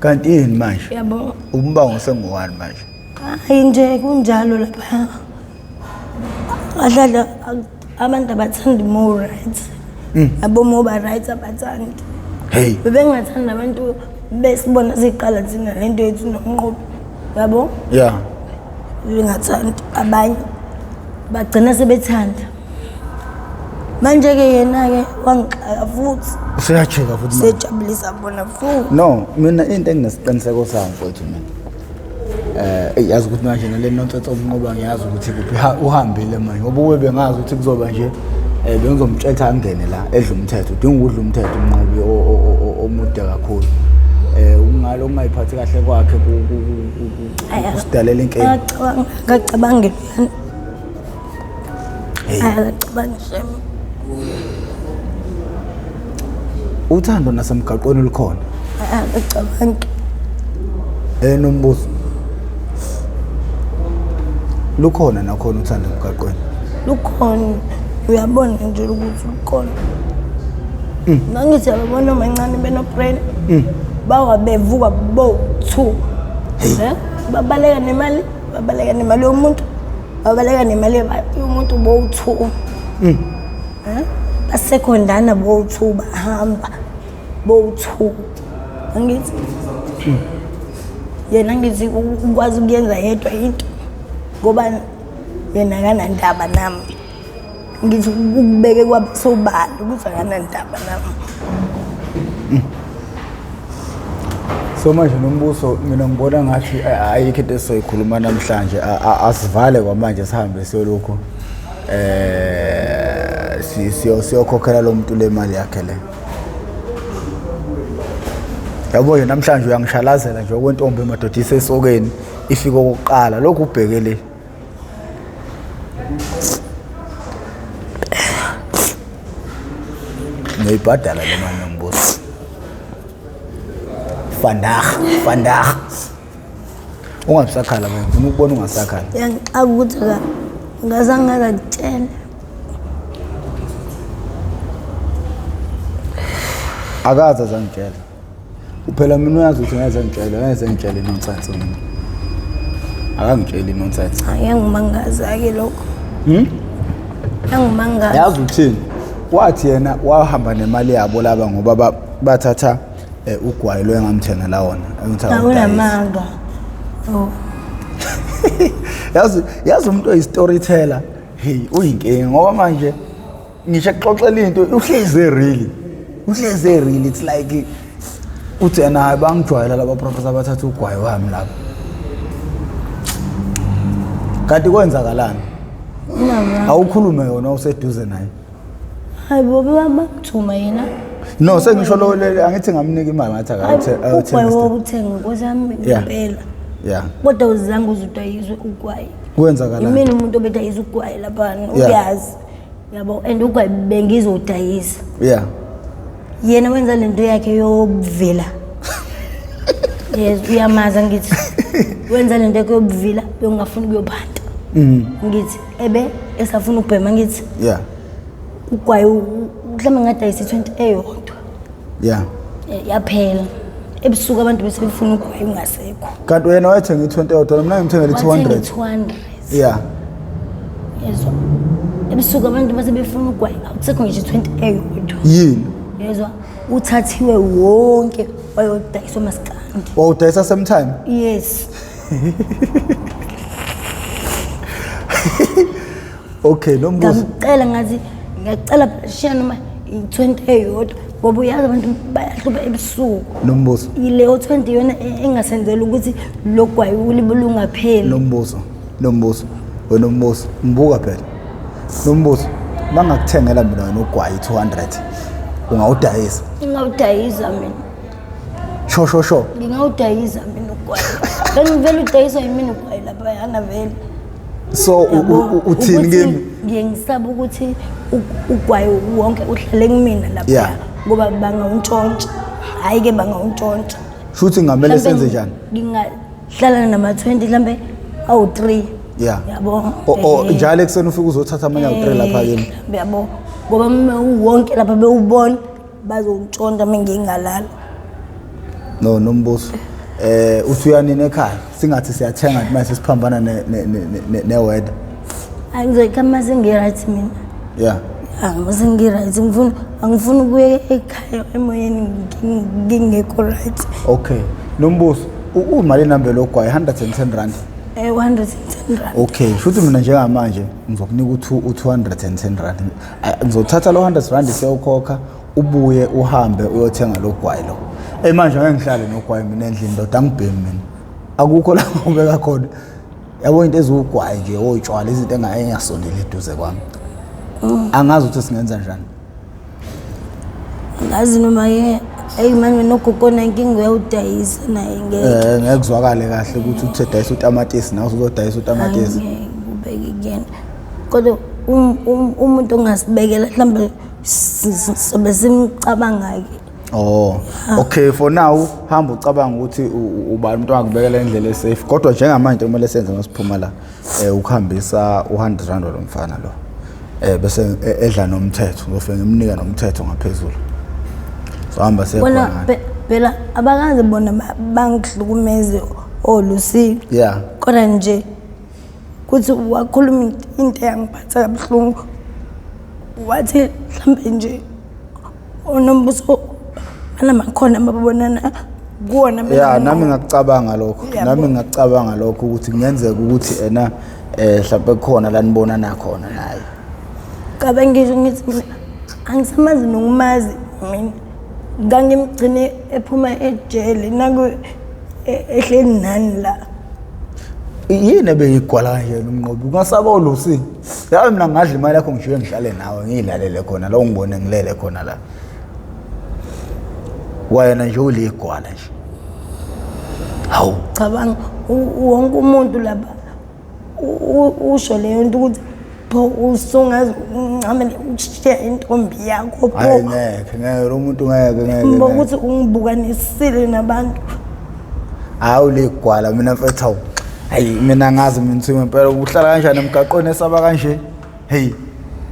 Speaker 1: Kanti yini manje?
Speaker 2: Yabo.
Speaker 1: Umbango sengowani manje?
Speaker 2: Hayi nje kunjalo lapha. Ahlala abantu abathandi more rights. Yabo more rights abathandi.
Speaker 1: Hey.
Speaker 2: Bebengathanda abantu besibona siqala thina lento yethu noMnqobi. Yabo?
Speaker 1: Yeah.
Speaker 2: Bengathandi abanye bagcina sebethanda. Manje ke yena ke wangixaka futhi.
Speaker 1: Useyajika futhi manje.
Speaker 2: Sejabulisa bona futhi.
Speaker 1: No, mina into enginesiqiniseko sami mfowethu mina. Yazi ukuthi manje nale nonsense oMnqobi ngiyazi ukuthi kuphi uhambile manje ngoba ube bengazi ukuthi kuzoba nje bengizomtshetha angene la edla umthetho, udinga ukudla umthetho uMnqobi omude kakhulu. Ungalo ungayiphathi kahle kwakhe kusidalela inkinga.
Speaker 2: Akacabanga, akacabangi luyani. Akacabangi shem.
Speaker 1: Uthando nasemgaqweni lukhona.
Speaker 2: Akacabangi.
Speaker 1: Nombuso. Lukhona nakhona uthando emgaqweni.
Speaker 2: Lukhona. Uyabona nje ukuthi lukhona. Nangithi yabona mancane benobrain. Bawa bevuka bo 2. Babaleka nemali, babaleka nemali yomuntu. Babaleka nemali yomuntu bo 2. Basekhondana bo 2 bahamba bo 2. Angithi yena ngithi ukwazi ukuyenza yedwa into ngoba yena akanandaba nami. Ngithi ukubeke kwasobala ukuthi akanandaba nami.
Speaker 1: So manje Nombuso, mina ngibona ngathi ayikho into esizoyikhuluma namhlanje. Asivale kwamanje sihambe siyolokhu siyokhokhela lo muntu le mali yakhe le. Yabo nje namhlanje uyangishalazela nje okwentombi emadoda isesokeni ifika okokuqala lokhu ubheke le. Ngiyibhadala le mali Nombuso. Vandag, vandag. Ungabisakhala manje, ngifuna ukubona ungasakhala.
Speaker 2: Uyangixaka ukuthi ngazange ngazakutshela.
Speaker 1: Akaze azangitshela. Uphela mina uyazi ukuthi ngeze ngitshele, ngeze ngitshele nonsense mina. Akangitsheli nonsense.
Speaker 2: Hayi, yangimangaza-ke lokho. Yangimangaza.
Speaker 1: Yazi uthini? Wathi yena wahamba nemali yabo laba ngoba bathatha ugwayi lo engamthengela wona. Engithi awudayise.
Speaker 2: Awunamanga. Oh.
Speaker 1: Yazi umuntu oyi-storyteller, hey, uyinkinga ngoba manje ngisho ekuxoxela into uhlezi really. Uhlezi really, it's like uthi yena hayi bangijwayela laba professor bathatha ugwayi wami lapha. Kanti kwenzakalani? Awukhulume yona useduze naye.
Speaker 2: Hayi bo bamthuma yena.
Speaker 1: No, sengisho lo angithi ngamnika imali ngathi akayothenga.
Speaker 2: Ugwayi wokuthenga Nkosi yami ngempela.
Speaker 1: Yeah.
Speaker 2: Kodwa uzange uzudayiswe ugwayi.
Speaker 1: Kwenzakalani?
Speaker 2: Yimina umuntu obedayisa ugwayi lapha uyazi. Yabo, and ugwayi bengizodayisa.
Speaker 1: Yeah.
Speaker 2: Yena wenza lento yakhe yobuvila. Yes, uyamaza ngithi. Wenza lento yakhe yobuvila bengafuni ukuyophanta. Ngithi ebe esafuna ukubhema ngithi.
Speaker 1: Yeah.
Speaker 2: Ugwayi mhlawumbe ngadayisa i-20 eyodwa.
Speaker 1: Yeah.
Speaker 2: Yaphela. Ebusuku abantu bese befuna ugwayi ungasekho.
Speaker 1: Kanti wena wayethenga i-20 eyodwa, mina ngimthengele i-200.
Speaker 2: 200.
Speaker 1: Yeah.
Speaker 2: Yezwa. Ebusuku abantu base befuna ugwayi, akusekho ngisho i-20 eyodwa.
Speaker 1: Yini?
Speaker 2: Yezwa, uthathiwe wonke wayodayiswa masikandi.
Speaker 1: Wawudayisa same time?
Speaker 2: Yes.
Speaker 1: Okay, Nombuso.
Speaker 2: Ngamcela ngathi ngiyacela shiya noma i-20 eyodwa ngoba uyazi abantu bayahlupha ebusuku.
Speaker 1: Nombuso.
Speaker 2: Ileyo 20 yona engasenzela ukuthi lo gwayi lungapheli.
Speaker 1: Nombuso. Nombuso. Wena Nombuso, ngibuka phela. Nombuso, mangakuthengela mina wena ugwayi 200 ungawudayisa?
Speaker 2: Ngingawudayisa mina.
Speaker 1: Sho sho sho.
Speaker 2: Ngingawudayisa mina ugwayi. Bengivele udayiswa yimina ugwayi lapha yana vele.
Speaker 1: So uthini kimi?
Speaker 2: Ngiye ngisaba ukuthi ugwayi wonke uhlale kumina lapha ngoba bangawuntshontsha. Hayi ke bangawuntshontsha.
Speaker 1: Shuthi ngamele senze njani?
Speaker 2: Ngingahlala nama 20 mhlambe awu 3.
Speaker 1: Yeah.
Speaker 2: Yabo.
Speaker 1: Njalo ekuseni ufike uzothatha amanye awu 3 lapha kimi.
Speaker 2: Yabo. Ngoba wonke lapha bewubona bazowuntshontsha mengingalala.
Speaker 1: No, Nombuso. Uthi uyanini ekhaya? Singathi siyathenga manje sesiphambana ne weather.
Speaker 2: Angizoyikhama sengi-right mina.
Speaker 1: Yeah.
Speaker 2: Sengi-right, angifuni ukuya ekhaya emoyeni ngingekho right.
Speaker 1: Okay. Nombuso, umali number logwayi 110 rand.
Speaker 2: 110 rand.
Speaker 1: Okay, futhi mina njengamanje ngizokunika u210 rand. Ngizothatha lo 100 rand siyawukhokha ubuye uhambe uyothenga lo gwayi lo. Manje ngeke ngihlale nogwayi mina endlini ndoda, angibhemi mina. Akukho la ngibeka khona. Yabo into eziwugwayi nje otshwala izinto engasondeli eduze kwami. Angazi ukuthi singenza njani.
Speaker 2: Angazi noma ke Eyi manje nogogo nankinga uyawudayisa naye ngeke.
Speaker 1: Ngeke kuzwakale kahle ukuthi uthe dayisa utamatisi nawe usuzodayisa utamatisi.
Speaker 2: Angeke kubeke kuyena. Kodwa umuntu ongasibekela mhlawumbe sobe simcabanga-ke.
Speaker 1: Oh, okay, for now hamba ucabanga ukuthi ubani umuntu ongakubekela indlela esafe, kodwa njengamanje kumele senze masiphuma la ukuhambisa u100 rand lo mfana lo, bese edla nomthetho, ngizofike ngimnika nomthetho ngaphezulu. So hamba
Speaker 2: Bona
Speaker 1: sekhona.
Speaker 2: Phela abakaze bona bangihlukumeze oLucy. Kodwa nje kuthi wakhuluma into eyangiphatha kabuhlungu, wathi mhlambe nje oNombuso banamakhona ababonana kuwona.
Speaker 1: Yeah, nami ngakucabanga lokho. Nami ngakucabanga lokho ukuthi kungenzeka ukuthi ena mhlawumbe kukhona la nibonana khona naye.
Speaker 2: Cabe ngisho ngithi mina angisamazi nokumazi mina, ngangimgcine ephuma ejele naku ehleli nani la.
Speaker 1: Yini ebeyigwala kanje uMnqobi? Ungasaba oLucy. Yabe mina ngadla imali yakho ngishiye ngihlale nawe ngiyilalele khona la, ungibone ngilele khona la. Wena nje uligwala nje. Hawu.
Speaker 2: Cabanga wonke umuntu lapha usho leyo nto ukuthi pho usungaze uncamele ukushiya intombi yakho pho.
Speaker 1: Hayi ngeke, ngeke lo muntu ngeke, ngeke.
Speaker 2: Mbo ukuthi ungibukanisile nabantu.
Speaker 1: Hawu ligwala mina mfethu, hawu. Hayi mina ngazi mina ukuthi ngempela uhlala kanjani emgaqweni esaba kanje. Hey.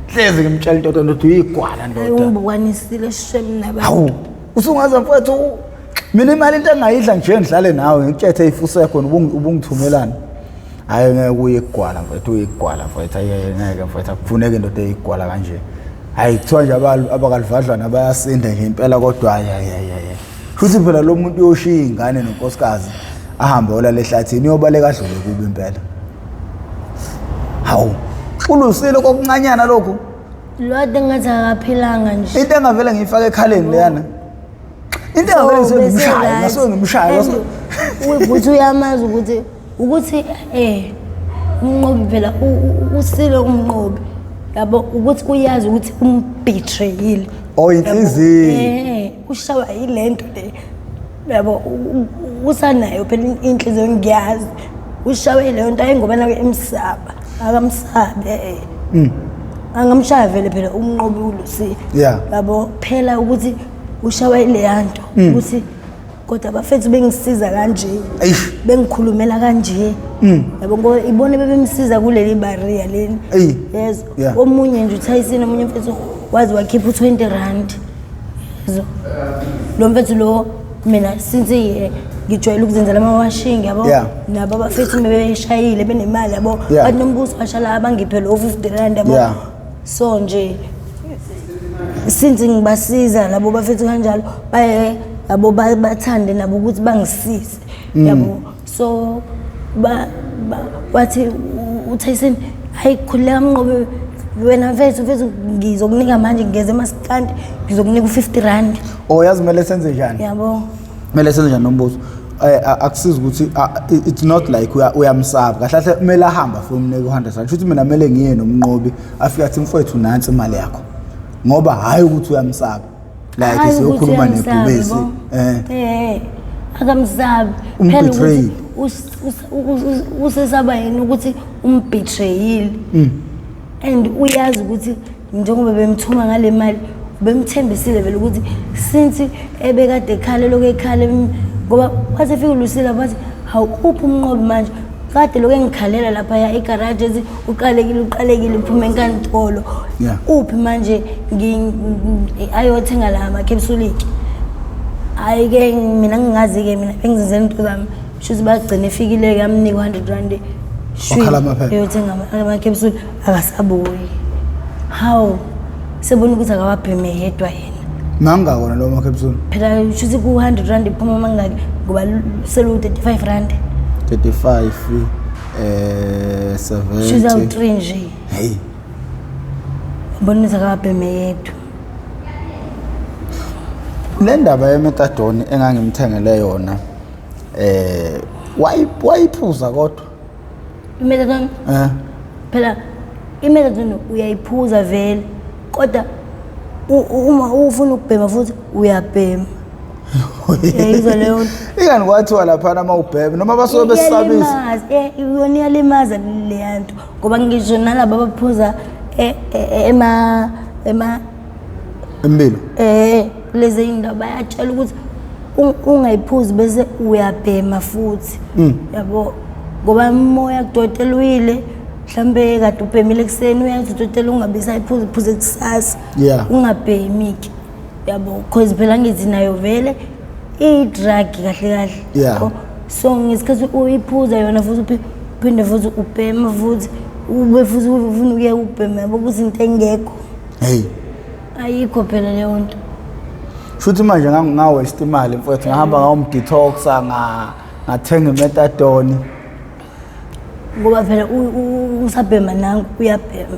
Speaker 1: Hlezi ngimtshela indoda ndoda uyigwala ndoda.
Speaker 2: Hayi ungibukanisile shem nabantu.
Speaker 1: Hawu usungaze mfethu mina imali into engayidla nje ngihlale nawe ngikutshethe ifuse khona ubungithumelana. Hayi ngeke uyigwala mfethu, uyigwala mfethu. Hayi ngeke mfethu, akufuneki indoda eyigwala kanje. Hayi kuthiwa nje abakalivadlwana bayasinda nje impela, kodwa hayi hayi hayi. Futhi phela lo muntu uyoshiya ingane nonkosikazi ahambe olala ehlathini, uyobaleka adlule kubi impela. Hawu, ulusile kokuncanyana lokhu.
Speaker 2: Lwade ngathi akaphilanga nje.
Speaker 1: Into engavele ngiyifake ekhaleni leyana. Into engavele ngisuke ngimshaye, ngasuke ngimshaye.
Speaker 2: Ukuthi uyamazi ukuthi uMnqobi phela usile uMnqobi. Yabo ukuthi uyazi ukuthi umbetrayile.
Speaker 1: Oh inhliziyo.
Speaker 2: Ushawa yilento le. Yabo usanayo phela inhliziyo ngiyazi. Ushawe leyo nto ayingoba nawe emsaba. Akamsabe. Angamshaya vele phela uMnqobi uLucy. Yabo phela ukuthi ushawe leya nto ukuthi kodwa abafethu bengisiza kanje. Bengikhulumela kanje. Yabo ngoba ibone bebemsiza kuleli barrier leli. Yes. Omunye nje uTyson, omunye mfethu wazi wakhipha u20 rand. Yezwa. Lo mfethu lo mina since ngijwayele ukuzenzela ama-washing yabo. Nabo abafethu bebeshayile benemali yabo. Bathi Nombuso washala abangiphe lo 50 rand yabo. So nje since ngibasiza labo bafethu kanjalo baye yabo bathande nabo ukuthi bangisize yabo. So wathi uTyson hayi khululeka Mnqobi wena mfethu ngizokunika manje ngeze emasikandi ngizokunika u50 rand.
Speaker 1: Oh yazi kumele senze njani?
Speaker 2: Yabo.
Speaker 1: Kumele senze njani Nombuso? Akusizi ukuthi it's not like uyamsaba. Kahle kahle kumele ahambe afike umnike u100 rand. Futhi mina kumele ngiye noMnqobi afike athi mfowethu nansi imali yakho. Ngoba hayi ukuthi uyamsaba. Like siyokhuluma nebhubesi.
Speaker 2: Akamsabi. Phela ukuthi usesaba yena ukuthi umbetrayile. And uyazi ukuthi njengoba bemthuma ngale mali bemthembisile vele ukuthi since ebekade ekhala lokho ekhala ngoba wathi efika uLucy bathi hawu uphi uMnqobi manje kade lokho engikhalela lapha ya egarage ethi uqalekile uphuma enkantolo. Uphi manje ayothenga la ama-capsuliki. Hayi ke mina ngingazi ke mina bengizenzela into zami. Shuthi bagcina efikile yamnika 100 rand.
Speaker 1: Wakhala amaphepha.
Speaker 2: Eyothenga ama-capsule akasabuyi. Hawu sebona ukuthi akawabheme yedwa yena.
Speaker 1: Mangaka wona lawo ma-capsule?
Speaker 2: Phela shuthi ku-100 rand iphuma mangaki ngoba selu 35 rand.
Speaker 1: 35 70.
Speaker 2: Shuthi awu-3 nje.
Speaker 1: Hey.
Speaker 2: Ubona ukuthi akawabheme yedwa.
Speaker 1: Le ndaba yemetadone engangimthengele yona wayiphuza kodwa.
Speaker 2: Imetadone? Phela imetadone uyayiphuza vele kodwa uma ufuna ukubhema futhi uyabhema. Uyayizwa leyo nto?
Speaker 1: Ingani kwathiwa laphana uma ubhema noma basuke besisabisa.
Speaker 2: Iyalimaza, yona iyalimaza leya nto ngoba ngisho nalaba abaphuza ema ema
Speaker 1: Impilo.
Speaker 2: Lezi iy'ndawo bayatshela ukuthi ungayiphuzi bese uyabhema futhi. Yabo, ngoba umoya kudokotela uyile mhlambe kade ubhemile ekuseni, uyazi udokotela ungabe usayiphuza, uphuze kusasa. Ungabhemi-ke, yabo, cause phela ngithi nayo vele iyi-drug kahle kahle. Yabo? So ngesikhathi uyiphuza yona futhi uphinde futhi ubhema futhi ube futhi ufuna ukuyeka ukubhema, yabo, ukuthi into engekho.
Speaker 1: Hey.
Speaker 2: Ayikho phela leyo nto.
Speaker 1: Futhi manje ngawaste imali mfowethu, ngahamba ngawumdetoxa, ngathenga imethadone.
Speaker 2: Ngoba phela usabhema nangu uyabhema.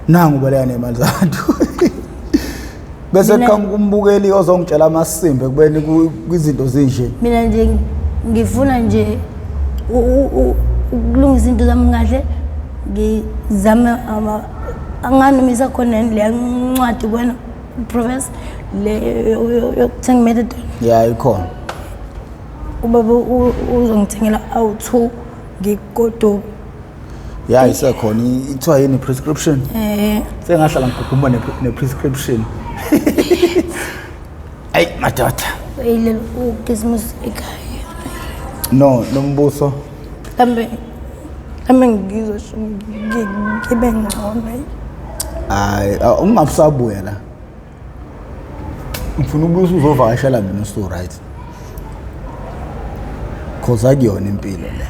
Speaker 1: Nangu baleka nemali zabantu. Bese kuqhamuka umbukeli ozongitshela amasimba ekubeni kwizinto zinje.
Speaker 2: Mina nje ngifuna nje ukulungisa into zami kahle, ngizame angani noma isakhona yini leya ncwadi kuwena professor le yokuthenga imethadone.
Speaker 1: Yeah, ikhona.
Speaker 2: Ubaba uzongithengela awu-2 ngikugoduka.
Speaker 1: Ya, isekhona. Ithiwa yini, prescription? Sengahlala ngiguguma ne-prescription. Ayi madoda.
Speaker 2: Uyilelo ukhisimusi ekhaya.
Speaker 1: No, Nombuso.
Speaker 2: Mhlambe ngizosho ngibe ngcono.
Speaker 1: Hayi, ungabusabuya la. Ngifuna ukubuya uzovakashela mina usu right. Cause akuyona impilo le.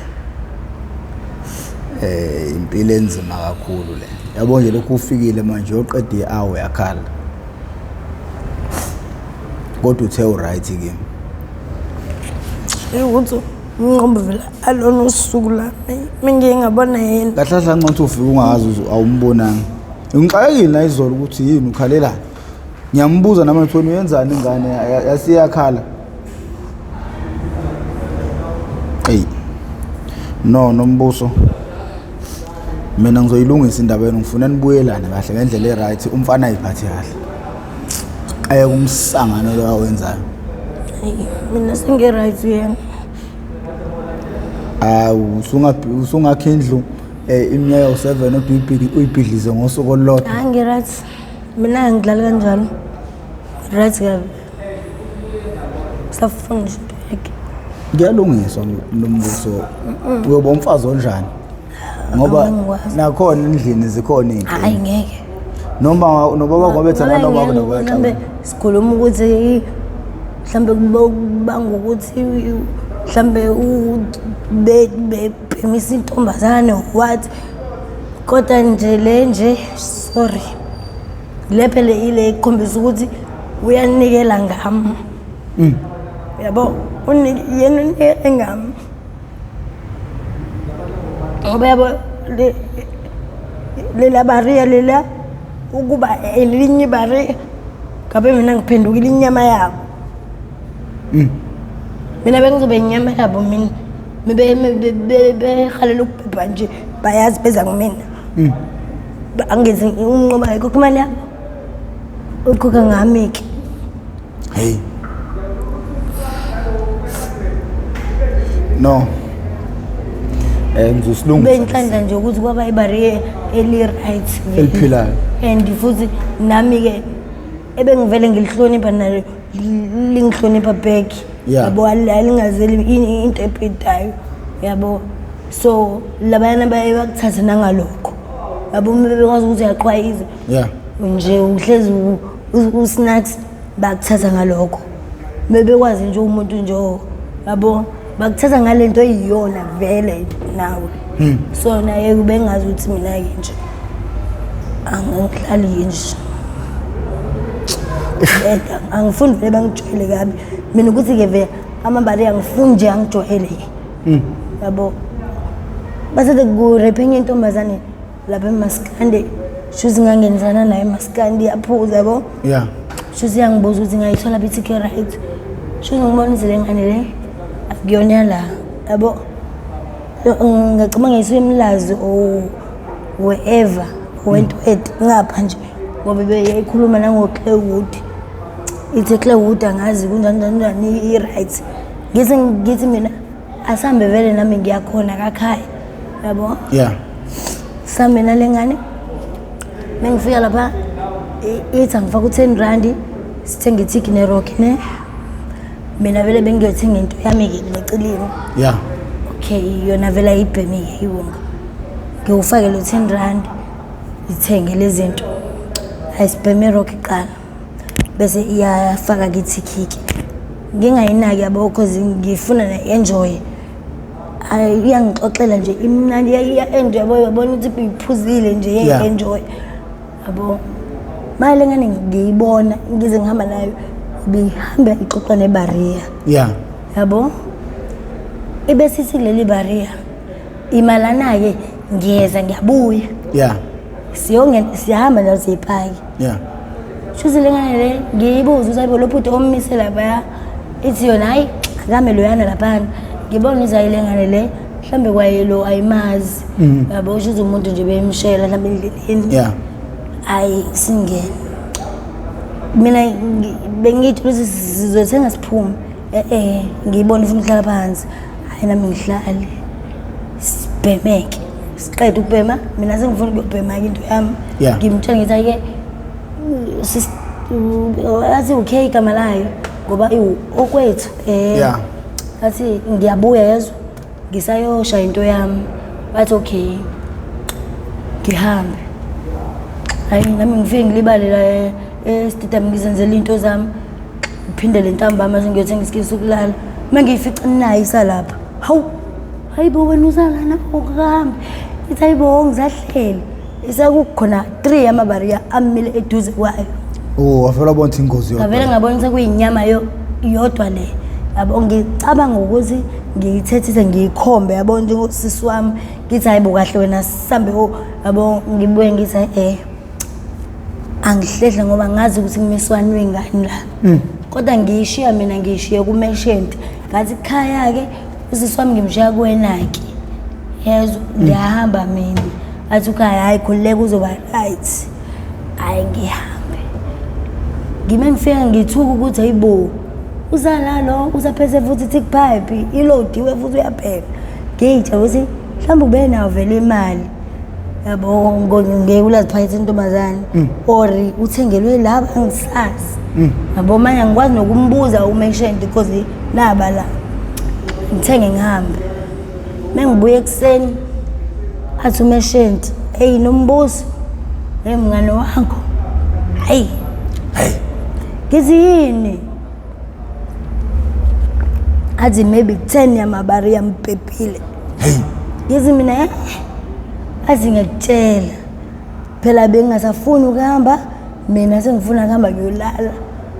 Speaker 1: Impilo enzima kakhulu le. Yabo nje lokhu ufikile manje uyoqeda i-hour yakhala. Kodwa uthe u-right kimi.
Speaker 2: Ukuthi unqobo vele alona usuku lami. Mingiye ngabona yena.
Speaker 1: Kahle kahle nxa ufika ungazi awumbonanga. Ngixakekile na izolo ukuthi yini ukhalelani. Ngiyambuza nami ukuthi wena uyenzani ingane yasiyakhala. Hey. No, Nombuso. Mina ngizoyilungisa indaba yenu, ngifuna nibuyelane kahle ngendlela e-right, umfana ayiphathe kahle. Ayeke umsangano lo awenzayo.
Speaker 2: Hayi, mina sengi-right yena.
Speaker 1: Awu, usungakha indlu iminyaka ewu-7 uyibhidlize ngosuku olulodwa.
Speaker 2: Hayi, ngi-right. Mina angidlali kanjalo. Right kabi. Safuna nje into yakhe.
Speaker 1: Kuyalungiswa Nombuso. Uyoba umfazi onjani? Ngoba
Speaker 2: Angikwazi.
Speaker 1: nakhona endlini zikhona iy'nkinga.
Speaker 2: Hayi ngeke.
Speaker 1: Noma nobaba kwabethana
Speaker 2: Ngoba
Speaker 1: nobaba
Speaker 2: ngeke,
Speaker 1: nobaxabana.
Speaker 2: mhlambe sikhuluma ukuthi mhlambe kubanga ukuthi mhlambe bebhemisa intombazane what, kodwa nje le nje sorry le phela ile ikhombisa ukuthi uyanikela ngami. Yabo, yena unikele ngami ngoba yabo lela bariya lela ukuba elinye ibariya ngabe mina ngiphendukile inyama yabo. Mina bengizobe inyama yabo, mina behalela ukubhebha nje, bayazi beza kumina. Angenzi umnqoba ayikhokha imali yabo, ukhokha ngami-ke.
Speaker 1: Hey. No. Ngizosilungisa.
Speaker 2: Benhlanhla nje ukuthi kwaba ibariye eli-right vele.
Speaker 1: Eliphilayo.
Speaker 2: And futhi nami-ke ebengivele ngilihlonipha nalo lingihlonipha back. Yabo, alingazeli into ebhedayo. Yabo. So labayana baye bakuthathe nangalokho. Yabo, uma bekwazi ukuthi uyaqwayiza. Nje uhlezi usnacks bakuthatha ngalokho. Bebekwazi nje umuntu nje yabo bakuthatha ngalento eyiyona vele nawe. So naye kubengazi ukuthi mina ke nje angihlali nje. Angifuni vele bangijwayele kabi. Mina ukuthi ke vele amabali angifuni nje angijwayele. Yabo. Base ku-rape enye intombazane lapha eMaskandi. Shuthi ngangenzana naye eMaskandi, yaphuza yabo. Shuthi yangibuza ukuthi ngayithola phi i-ticket right. Shuthi ngibonise le ngane le akuyona la yabo. Ngacabanga ngisuke eMlazi or wherever went ngapha nje ngoba beyayikhuluma nangoClaywood. Ithi Clewood angazi kunjani njani njani i-right. Ngithi ngithi mina asambe vele nami ngiyakhona kakhaya. Yabo?
Speaker 1: Yeah.
Speaker 2: Sambe nale ngane. Mengifika lapha ithi angifaka u-10 rand sithenge ithiki nerock ne. Mina vele bengiyothenga into yami-ke necilini.
Speaker 1: Yeah.
Speaker 2: Okay, yona vele ayibhemi-ke iwunga. Ngiwufake lo 10 rand ngithenge lezi zinto. Ayisibheme irock kuqala. Bese iyafaka kithiki-ke. Ngingayinaki yabo cause ngifuna na-enjoy. Ayi iyangixoxela nje imnandi iya-enjoy yabo yabona ukuthi iphuzile nje iya-enjoy. Yabo. Manje le ngane ngiyibona ngize ngihamba nayo ibihamba ixoxa nebariya.
Speaker 1: Yeah.
Speaker 2: Yabo. Ibe sithi kuleli bariya imalana-ke ngiyeza ngiyabuya.
Speaker 1: Yeah.
Speaker 2: Siyongena siyahamba nayo siyipaki.
Speaker 1: Yeah.
Speaker 2: Shuthi le ngane le ngiyibuza ukuthi hayibo lo bhuti ommise laphaya ithi yona hayi akame loyana laphana ngibona ukuthi hayi le ngane le mhlawumbe kwayelo ayimazi yabo shuthi umuntu nje bemshela mhlawumbe endleleni.
Speaker 1: Yeah.
Speaker 2: Hayi singene mina bengithi ukuthi sizothenga siphume eh ngiyibona ifuna ukuhlala phansi hayi nami ngihlale sibhemeke siqede ukubhema mina sengifuna ukuyobhema-ke into yami.
Speaker 1: Yeah.
Speaker 2: Ngimtshela ngithi ayike athi okay igama layo ngoba iwu okwethu eh.
Speaker 1: Yeah.
Speaker 2: Athi ngiyabuya yezwa ngisayosha into yami bathi okay ngihambe hayi nami ngifike ngilibale la esitidami ngizenzela into zami ngiphindele ntambama sengiyothenga isikili sokulala uma ngiyifica nayo isalapha hawu hayibo wena usalana ukuhambe ithi hayibo ngisahleli isekukhona 3 yamabariya amile eduze kwayo.
Speaker 1: Oh, wavela wabona ukuthi ingozi yodwa.
Speaker 2: Ngavele ngabona sekuyinyama yodwa le. Yabo ngicabanga ukuthi ngiyithethise ngiyikhombe yabo njengosisi wami ngithi hayibo kahle wena sisambe yabo ngibuye ngithi eh angihlehle ngoba ngazi ukuthi kumiswanwe ngani la. Kodwa ngiyishiya mina ngiyishiye kumeshenti. Ngathi khaya ke usisi wami ngimshiya kuwena ke. Yezwa ngiyahamba mina. Athi ukhaya hayi khululeka uzoba right. Hayi ngihambe. Ngime ngifika ngithuka ukuthi hayibo uzala lo usaphethe futhi tick pipe ilodiwe futhi uyaphela. Ngiyitshela ukuthi mhlawumbe ube nayo vele imali. Yabo ngeke ulaziphakethe intombazane or uthengelwe laba angisazi. Yabo manje angikwazi nokumbuza umeshenti because naba la. Ngithenge ngihambe. Mengibuye ekuseni athi umeshenti hey Nombuso hey mngane wakho hayi
Speaker 1: Hey.
Speaker 2: ngithi yini athi maybe 10 yamabari yamphephile.
Speaker 1: Hey.
Speaker 2: Ngithi mina athi ngiyakutshela phela bengingasafuni ukuhamba mina sengifuna kuhamba ngiyolala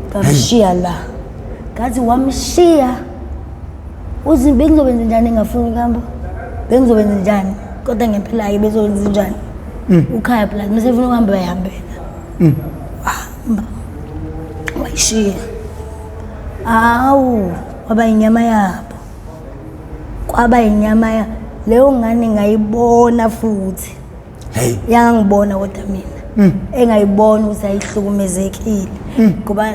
Speaker 2: ngamshiya la ngathi wamshiya uthi bengizobenza njani engafuni ukuhamba bengizobenza njani kodwa ngempela-ke bezobenza njani ukhaya plus mase efuna ukuhamba uyahambela wahamba wayishiya awu kwaba inyama yabo kwaba inyama ya leyo ngane ngayibona futhi.
Speaker 1: Hey.
Speaker 2: Yangibona kodwa mina engayibona ukuthi ayihlukumezekile ngoba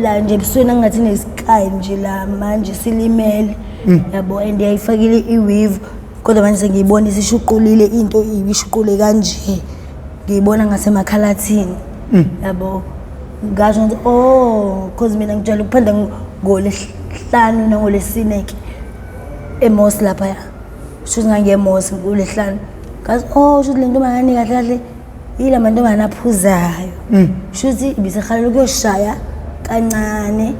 Speaker 2: la nje ebusweni angathi nesky nje la manje silimele yabo and yayifakile i-weave kodwa manje sengiyibona isishuqulile into ibishuqule kanje ngiyibona ngasemakhalathini yabo ngasho ngithi oh cause mina ngijwayele ukuphanda ngolesihlanu nangolesine ke eMos lapha shuthi ngangiyeMos ngolesihlanu ngathi oh shuthi le ntombazane kahle kahle yila mantombazane aphuzayo shuthi ibisehalela ukuyoshaya kancane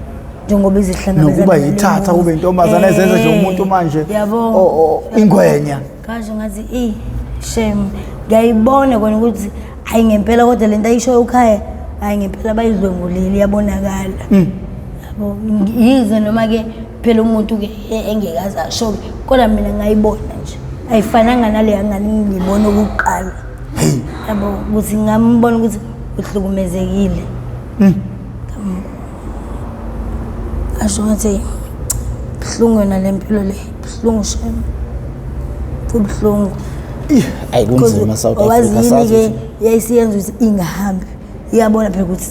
Speaker 2: njengoba izihlangabezana
Speaker 1: Nokuba yithatha kube intombazane ezenza nje umuntu manje
Speaker 2: yabo
Speaker 1: ingwenya.
Speaker 2: Ngasho ngathi i shame ngiyayibona kona ukuthi hayi ngempela kodwa lento ayishoyo ukhaya hayi ngempela bayidlwengulile iyabonakala yabo yize noma ke phela umuntu ke engekaze asho ke kodwa mina ngayibona nje ayifananga naleya ngane ngiyibona okokuqala yabo ukuthi ngambona ukuthi uhlukumezekile. Asho ngathi buhlungu yona le mpilo le buhlungu shame kubuhlungu.
Speaker 1: Ayi kunzima South Africa
Speaker 2: sazi ke yayisiyenza ukuthi ingahambi iyabona phela ukuthi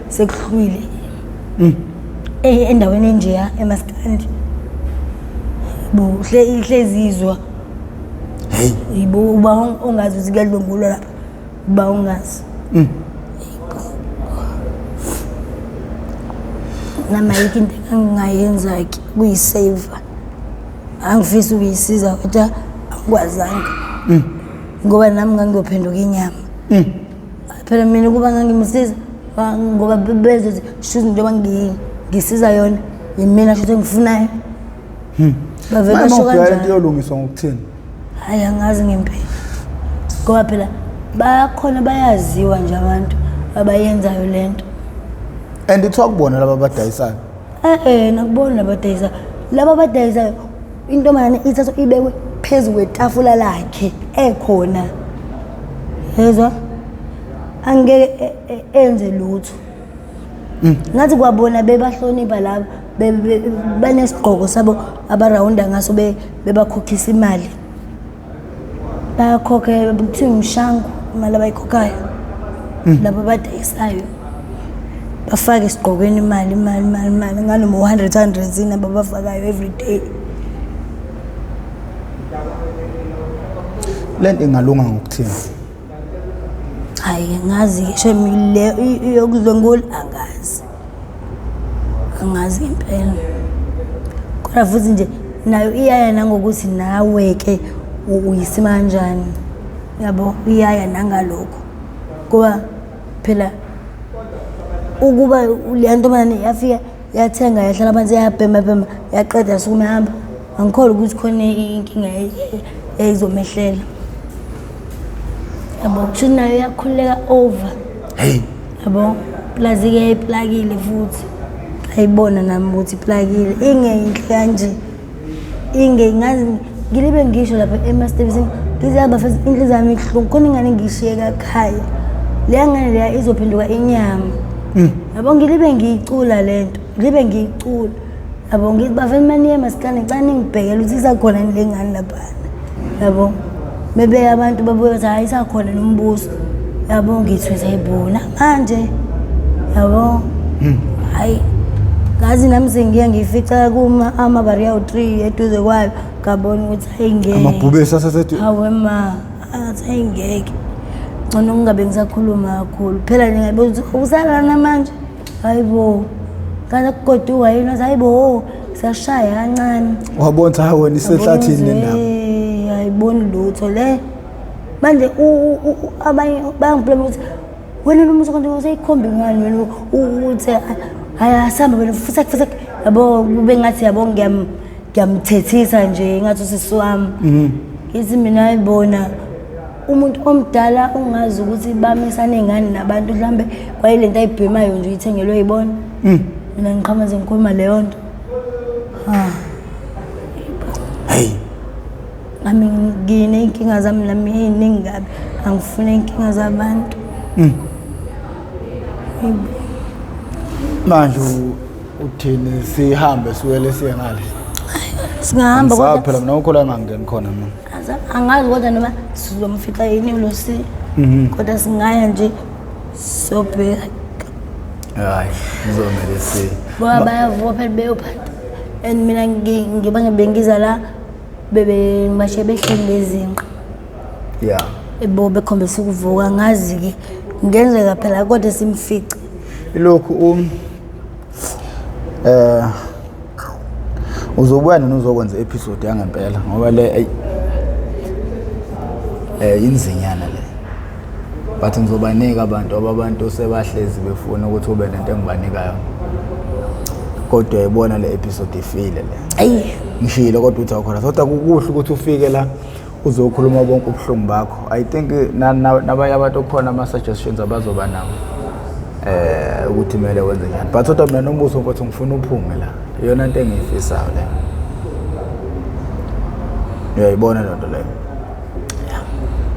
Speaker 2: sekuhlwile. Endaweni enjeya emaskandi. Bo ihlezi izwa.
Speaker 1: Hey.
Speaker 2: Yibo uba ongazi ukuthi kuyadlwengulwa lapha. Uba ungazi. Nami ayikho into engingayenza-ke ukuyiseva. Angifisi ukuyisiza kodwa angikwazanga. Ngoba nami ngangiyophenduka inyama. Phela mina ukuba ngangimsiza ngoba bezothi shuthi njengoba ngisiza yona yimina shuthi engifunayo. Bave
Speaker 1: Manje
Speaker 2: basho
Speaker 1: uma ubheka lento
Speaker 2: kanjalo.
Speaker 1: iyolungiswa ngokuthini?
Speaker 2: Hhayi angazi ngempela. Ngoba phela bakhona bayaziwa nje abantu abayenzayo lento.
Speaker 1: And ithiwa kubona laba abadayisayo.
Speaker 2: Eh nakubona labadayisayo. Laba abadayisayo intombazane ithathwa ibekwe phezu kwetafula lakhe ekhona. Yezwa? Angeke enze lutho. Ngathi kwabona bebahlonipha laba banesigqoko sabo abarawunda ngaso bebakhokhisa imali. Bayakhokha kuthiwa umshango imali abayikhokhayo. Laba abadayisayo. Bafake esigqokweni imali imali imali imali nganoma u-hundred hundred yini ababafakayo every day.
Speaker 1: Lento ingalunga ngokuthini?
Speaker 2: Hhayi ngazi-ke shame le yokudlwengula angazi. Angazi ngempela. Kodwa futhi nje nayo iyaya nangokuthi nawe-ke uyisima kanjani. Yabo iyaya nangalokho. Ngoba phela ukuba leya ntombazane yafika yathenga yahlala phansi yabhema bhema yaqeda yasukuma yahamba. Angikholwa ukuthi khona inkinga eyizomehlela. Yabo kusho nayo iyakhululeka over.
Speaker 1: Hey.
Speaker 2: Yabo plus-ke yayiplakile futhi. Ngayibona nami ukuthi iplakile ingeyinhle kanje. Inge ngazi ngilibe ngisho lapha emastebisini ngithi abafethu inhliziyo yami ibuhlungu khona ingane ngiyishiye kakhaya. Leya ngane leya izophenduka inyama. Yabo ngilibe ngiyicula lento, ngilibe ngiyicula. Yabo ngithi bafethu maniye masikane ngicela ningibhekele ukuthi isakhona yini le ngane laphana. Yabo bebeka abantu babuye bathi hhayi isakhona nombuso. Yabo ngithi uyayibona manje. Yabo. Hhayi ngazi nami sengiye ngiyifica kuma amabari awu-3 eduze kwayo ngabona ukuthi hayi ngeke.
Speaker 1: Amabhubesi asesethi
Speaker 2: Hawe ma, athi hayi ngeke. Ngcono ngingabe ngisakhuluma kakhulu. Phela nje ngabe ukuthi usalana manje. Hayi bo. Kanti kugoduka yini wathi hayi bo siyashaya kancane.
Speaker 1: Wabona ukuthi hayi wena isehlathini le ndaba.
Speaker 2: Eh, ayiboni lutho le. Manje abanye bayangibulala ukuthi wena lo muntu kanti useyikhombi ngani wena ukuthi hayi asihamba wena futhi futhi yabo kube ngathi yabo ngiyamthethisa nje ngathi usisi wami. Ngithi mina ayibona umuntu omdala ungazi ukuthi bamisane ngani nabantu mhlambe kwayile nto ayibhemayo nje uyithengelwe yibona. Mina ngiqhamaze ngikhuluma leyo nto. Ha.
Speaker 1: Hey.
Speaker 2: Nami nginey'nkinga zami nami ey'ningi kabi. Angifuni iy'nkinga zabantu.
Speaker 1: Manje uthini sihambe siwele siye ngale?
Speaker 2: Singahamba
Speaker 1: Angisabi
Speaker 2: kodwa
Speaker 1: phela mina ukhola ngangeni khona mina.
Speaker 2: Angazi kodwa noma sizomfica yini lo si. Kodwa singaya nje sobheka.
Speaker 1: Hayi, ngizomele si.
Speaker 2: Ngoba bayavuka phela beyophanda. And mina ngiba bengiza la bebe ngisho behleli ngezinqa.
Speaker 1: Yeah.
Speaker 2: Ebo bekhombisa ukuvuka ngazi ke ngenzeka phela kodwa simfice.
Speaker 1: Ilokhu uzobuya nini uzokwenza episode yangempela ngoba le inzinyana le. But ngizobanika abantu ababantu sebahlezi befuna ukuthi ube nento engibanika yona. Kodwa uyayibona le episode ifile le.
Speaker 2: Ayi.
Speaker 1: Ngishilo kodwa uthi awukhona. Kodwa kukuhle ukuthi ufike la uzokhuluma bonke ubuhlungu bakho. I think nabanye abantu khona ama suggestions abazoba nawo. Ukuthi kumele wenze njani. But kodwa mina nombuso mfowethu ngifuna uphume la. Iyona into engiyifisayo le. Uyayibona lento leyo.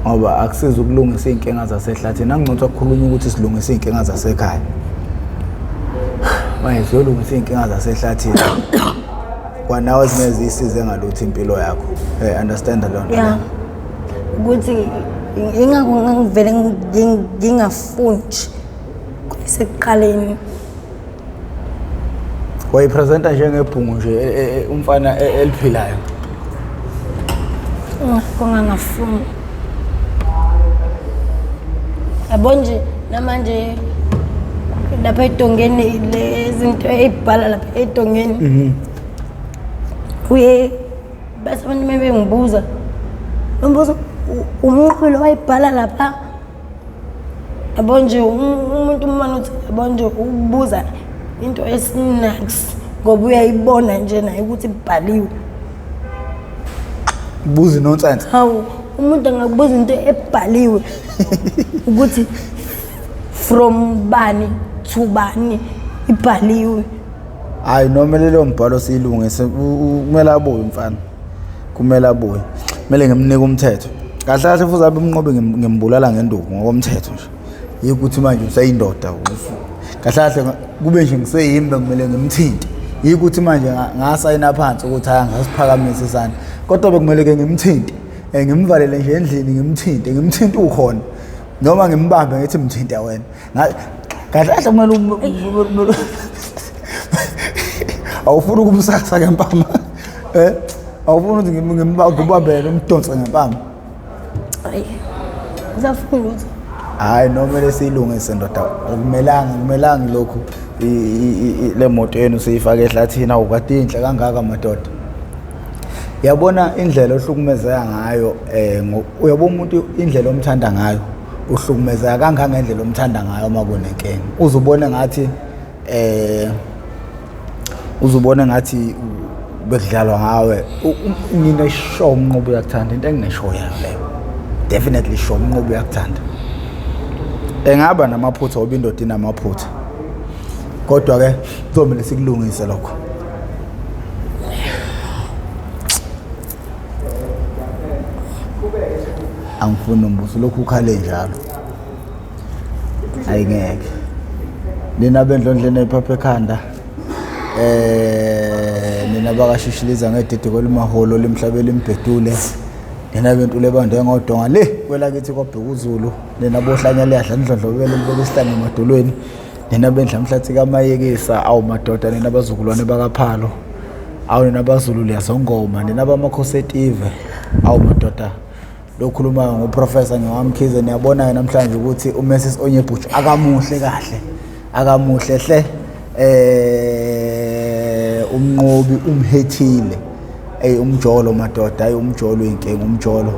Speaker 1: Ngoba akusizi ukulungisa iy'nkinga zasehlathini. Angcono ukukhuluma ukuthi silungise iy'nkinga zasekhaya. Manje siyolungisa iy'nkinga zasehlathini. Kwanawe zingeke ziyisize ngalutho impilo yakho. Understand leyo nto
Speaker 2: Yeah.
Speaker 1: leyo?
Speaker 2: Ukuthi ingakho ngivele ngingafuni nje sekuqaleni.
Speaker 1: Wayipresenta njengebhungu nje umfana eliphilayo.
Speaker 2: Ngakho ngangafuni. Yabo nje namanje lapha edongeni lezinto ey'bhala lapha edongeni. Uye bese abantu uma bengibuza umbuzo umnqobi lo wayibhala lapha. Yabo nje umuntu umane uthi yabo nje ukubuza into esinaks ngoba uyayibona nje naye ukuthi ibhaliwe.
Speaker 1: Buza nonsense.
Speaker 2: Hawu, umuntu angakubuza into ebhaliwe ukuthi from bani to bani ibhaliwe.
Speaker 1: Hayi noma lelo mbhalo siyilungise, kumele abuye umfana. Kumele abuye. Kumele ngimnike umthetho. Kahle kahle futhi abe umnqobi ngimbulala ngenduku ngokomthetho nje. Yikuthi manje useyindoda. Kahle kahle kube nje ngiseyimi bekumele ngimthinte. Yikuthi manje ngasayina phansi ukuthi hayi ngasiphakamisa isandla. Kodwa bekumele ke ngimthinte. Ngimvalele nje endlini ngimthinte, ngimthinte ukhona. Noma ngimbambe ngithi mthinte wena. Kahle kahle kumele awufuni ukumsakasa ngempama. Awufuni ukuthi ngibambele umdonse ngempama.
Speaker 2: Hayi. Ngisafuna lutho.
Speaker 1: Hayi noma lesiyilungise ndoda. Akumelanga, akumelanga lokhu le moto yenu siyifake ehlathini awukade inhle kangaka madoda. Yabona indlela ohlukumezeka ngayo uyabona umuntu indlela omthanda ngayo uhlukumezeka kangangendlela omthanda ngayo uma kunenkinga. Uzubone ngathi uzubone ngathi bekudlalwa ngawe. Ngine sure umnqobi uyakuthanda, into enginesure yayo leyo. Definitely sure umnqobi uyakuthanda. Engaba namaphutha ngoba indoda inamaphutha. Kodwa ke kuzomele sikulungise lokho. Angifuni umbuso lokhu ukhale njalo. Ayingeke. Nina bendlondleni ephapha ekhanda. Nina bakashishiliza ngedidi kwelimaholo limhlabela imbhedule. Nina bentule bande ngodonga le kwelakithi kwaBhekuzulu. Nina bohlanya liyadla ndlondlobele libeka isihlangu emadolweni. Nina bendla mhlathi kaMayekisa awu madoda nina bazukulwane bakaPhalo. Awu nina baZulu liyazongoma nina bamakhosi etive awu madoda. Lokhulumayo ngoProfessor Ngewamkhize niyabona-ke namhlanje ukuthi uMrs Onyebhuju akamuhle kahle, akamuhle hle. Umnqobi umhethile. Ey umjolo madoda, hayi umjolo uyinkinga umjolo.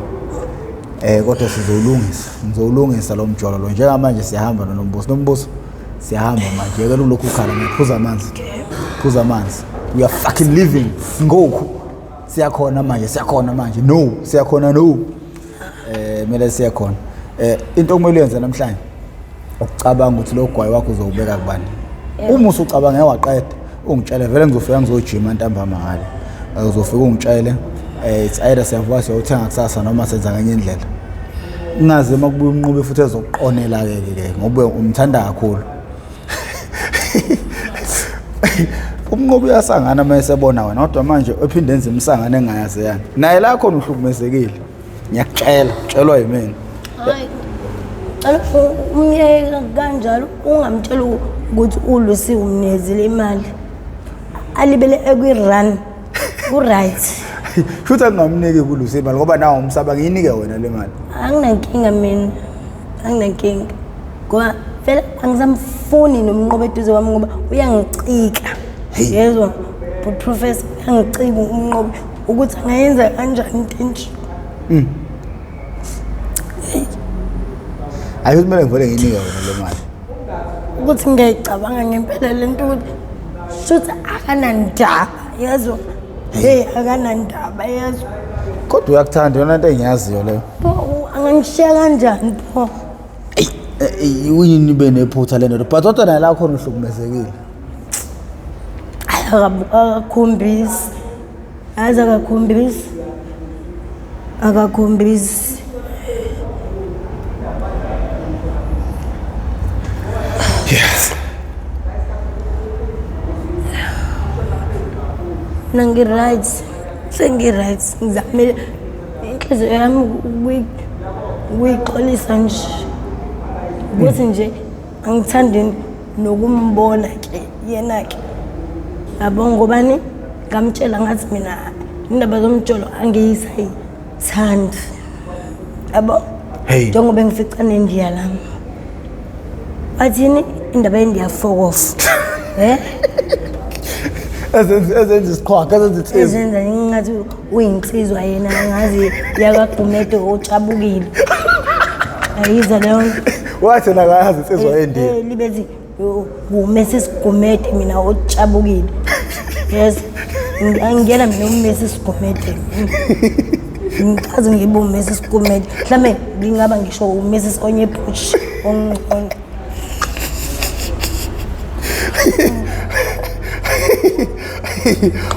Speaker 1: Kodwa sizowulungisa, ngizowulungisa lo mjolo lo. Njengamanje siyahamba noNombuso. Nombuso siyahamba manje. Yekela ulokhu ukhala, phuza amanzi. Phuza amanzi. We are fucking living ngoku. Siyakhona manje, siyakhona manje. No, siyakhona no. Kumele siye khona. Into okumele uyenze namhlanje ukucabanga ukuthi lo gwayi wakho uzowubeka kubani. Uma usucabange waqeda, ungitshele vele ngizofika ngizojima ntambama ngale. Uzofika ungitshele it's either siyavuka siyothenga kusasa noma senza ngenye indlela. Ungaze uma kubuya umnqobi futhi ezokuqonela ke ke ngoba umthanda kakhulu. Umnqobi uyasangana uma esebona wena kodwa manje ephinde enze imsangano engayazi yani. Naye la khona uhlukumezekile. Ngiyakutshela, tshelwa yimina.
Speaker 2: Hayi. Cela umyeke kanjalo ungamtshela ukuthi uLucy umnikezile imali. Alibele ekwi-run. Ku-right.
Speaker 1: Futhi angingamniki kuLucy imali ngoba nawe umsaba ngiyinike wena le mali.
Speaker 2: Anginankinga mina. Anginankinga. Ngoba vele angisamfuni nomnqobi eduze kwami ngoba uyangicika. Yezwa? But Professor uyangicika umnqobi ukuthi angayenza kanjani into enje.
Speaker 1: Hayi kumele ngivele ngiyinike wena le mali.
Speaker 2: Ukuthi ngiyayicabanga ngempela le nto ukuthi shuthi akanandaba yezwa. Hey akanandaba yezwa.
Speaker 1: Kodwa uyakuthanda yona into engiyaziyo leyo.
Speaker 2: Pho angangishiya kanjani pho?
Speaker 1: Eyi uyini ibe nephutha le ndoda but kodwa naye la khona uhlukumezekile.
Speaker 2: Akakhombisi. Yazi akakhombisi. Akakhombisi.
Speaker 1: Yes.
Speaker 2: Mina ngi-right. Sengi-right. Ngizamile inhliziyo yami ukuyixolisa nje. Ukuthi nje angithandi nokumbona ke yena ke. Yabo, ngobani ngamtshela ngathi mina indaba zomjolo angiyisayithandi, yabo.
Speaker 1: Hey.
Speaker 2: Njengoba ngifica nendiya lami, bathini indaba yendiya fokof, eh.
Speaker 1: Ezenza isiqhwaga, ezenza insizwa.
Speaker 2: Ezenza ngathi uyinsizwa yena, ngazi yakagumede otshabukile, ayiza leyo nto.
Speaker 1: Wathi yena akayazi insizwa yendiya.
Speaker 2: Libethi uMrs Gumede, mina otshabukile. Yes, angiyena mina uMrs Gumede, ngikaze ngibe uMrs Gumede, mhlawumbe ngingaba ngisho uMrs Onyebhushi ongcono.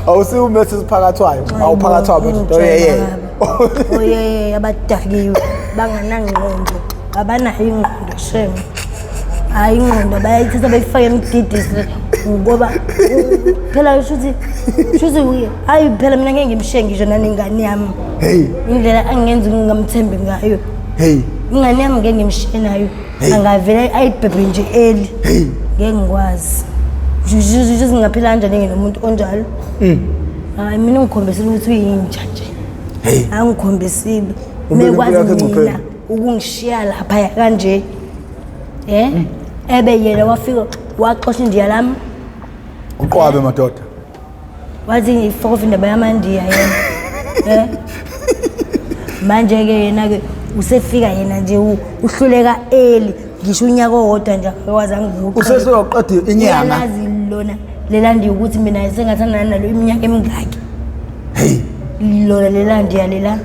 Speaker 1: Awusiwo uMrs Phakathwayo, awuphakathwayo madoda, oyeyeye.
Speaker 2: Oyeyeye abadakiwe banganangqondo, abanayo ingqondo shem. Hhayi, ingqondo bayayithatha bayifake emdidisi, ngoba phela shuthi hhayi, phela mina ngeke ngimshiye ngisho nanengane yami.
Speaker 1: Hey.
Speaker 2: Indlela angenza ngingamthembi ngayo.
Speaker 1: Hey.
Speaker 2: Ingane yami ngeke ngimshiye nayo.
Speaker 1: Hey.
Speaker 2: Angavele ayibhebhe nje eli.
Speaker 1: Hey.
Speaker 2: Ngeke ngikwazi. Shuthi ngingaphila kanjani nomuntu onjalo? Hayi, mina ungikhombisile ukuthi uyinja nje.
Speaker 1: Hey.
Speaker 2: Angikhombisile.
Speaker 1: Ubeka impilo
Speaker 2: Mekwazi
Speaker 1: yakho engcupheni.
Speaker 2: mina ukungishiya lapha kanje. Eh? Ebe yena wafika waxosha indiya lami.
Speaker 1: Uqwabe madoda.
Speaker 2: Wathi ifokofa indaba yamandiya yena. Eh? Manje ke yena ke usefika yena nje uhluleka eli ngisho unyaka owodwa nje akwazi angikuqeda.
Speaker 1: Useseyoqeda inyanga.
Speaker 2: Uyalazi lona lelandiya ukuthi mina sengathandana nalo iminyaka emingaki.
Speaker 1: Hey.
Speaker 2: Lona lelandiya lela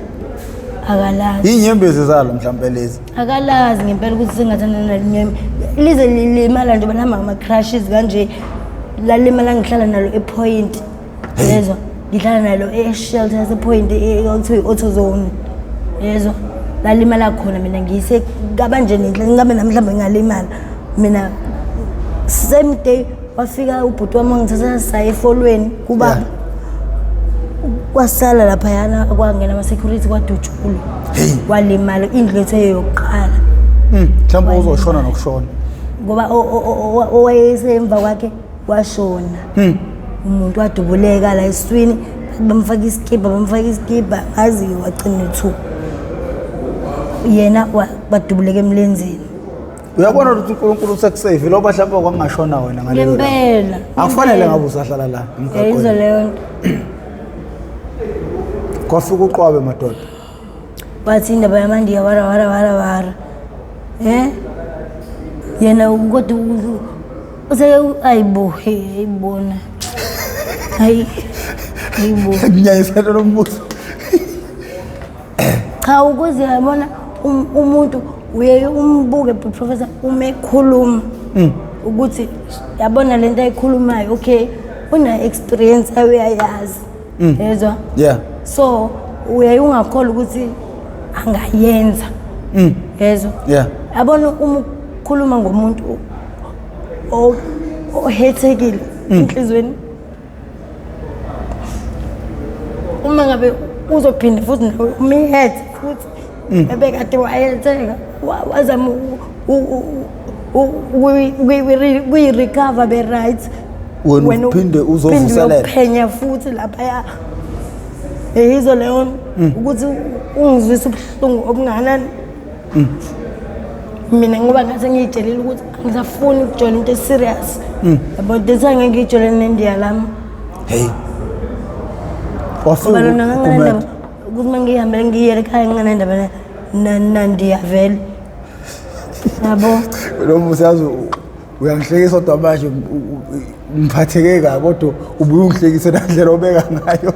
Speaker 2: akalazi.
Speaker 1: Inyembezi zalo mhlawumbe lezi.
Speaker 2: Akalazi ngempela ukuthi sengathandana nalo iminyaka, lize limala nje balihamba ngama-crushes kanje, lalimala ngihlala nalo ePoint, yezwa, ngihlala nalo e-shelter yasePoint ekuthiwa i-AutoZone, yezwa, lalimala khona. Mina ngiyise kaba nje nenhle ngabe nami mhlawumbe ngalimala mina. Same day wafika ubhuti wami wangithatha saya efolweni kubaba. Kwasala laphayana, kwangena ama-security, kwadutshulwa.
Speaker 1: Hey.
Speaker 2: Walimala indlu yethu eyokuqala.
Speaker 1: Mhlawumbe uzoshona nokushona.
Speaker 2: Ngoba owayesemva kwakhe washona umuntu, wadubuleka la esiswini, bamfaka isikibha, bamfaka isikibha, ngazi wagcina two, yena badubuleka emlenzeni.
Speaker 1: Uyabona ukuthi uNkulunkulu usekusave loba mhlawumbe kwangashona wena ngalelo langa.
Speaker 2: Ngempela.
Speaker 1: Akufanele ngabe usahlala la
Speaker 2: yayizwa
Speaker 1: emgaqweni.
Speaker 2: Leyo nto.
Speaker 1: Kwafika uqwabe madoda.
Speaker 2: Wathi indaba yamandiya wara wara wara wara, eh, yena kodwa use ayibo, ayibona, hayi, ayibo.
Speaker 1: Ngiyayisela lo mbuzo.
Speaker 2: Cha, ukuze yabona umuntu uye umbuke, professor, uma ekhuluma ukuthi yabona lento ayikhulumayo, okay, una experience, uyayazi, yezwa. So uyaye ungakholwa ukuthi angayenza, yezwa. Yabona, uma ukhuluma ngomuntu ohethekile enhlizweni, uma ngabe uzophinda futhi nawe umihethe futhi ebekade wayetheka, wazama ukuyi-recover be-right.
Speaker 1: Wena uphinde uzovuselela.
Speaker 2: Uyophenya futhi laphaya, yizo leyo ukuthi ungizwisa ubuhlungu obungakanani mina, ngoba ngase ngiyitshelile ukuthi angisafuni ukujola into e-serious, yabo, this angeke ngiyijole nendiya lami.
Speaker 1: Hey. Wafika
Speaker 2: Ngoba lona nganginandaba
Speaker 1: uGumede.
Speaker 2: ukuthi uma ngihambele ngiyele ekhaya, nginganandaba nandiya vele, yabo.
Speaker 1: Lo mbuzo, yazi, uyangihlekisa kodwa manje ngiphatheke kabi, kodwa ubuye ungihlekise nandlela obeka ngayo.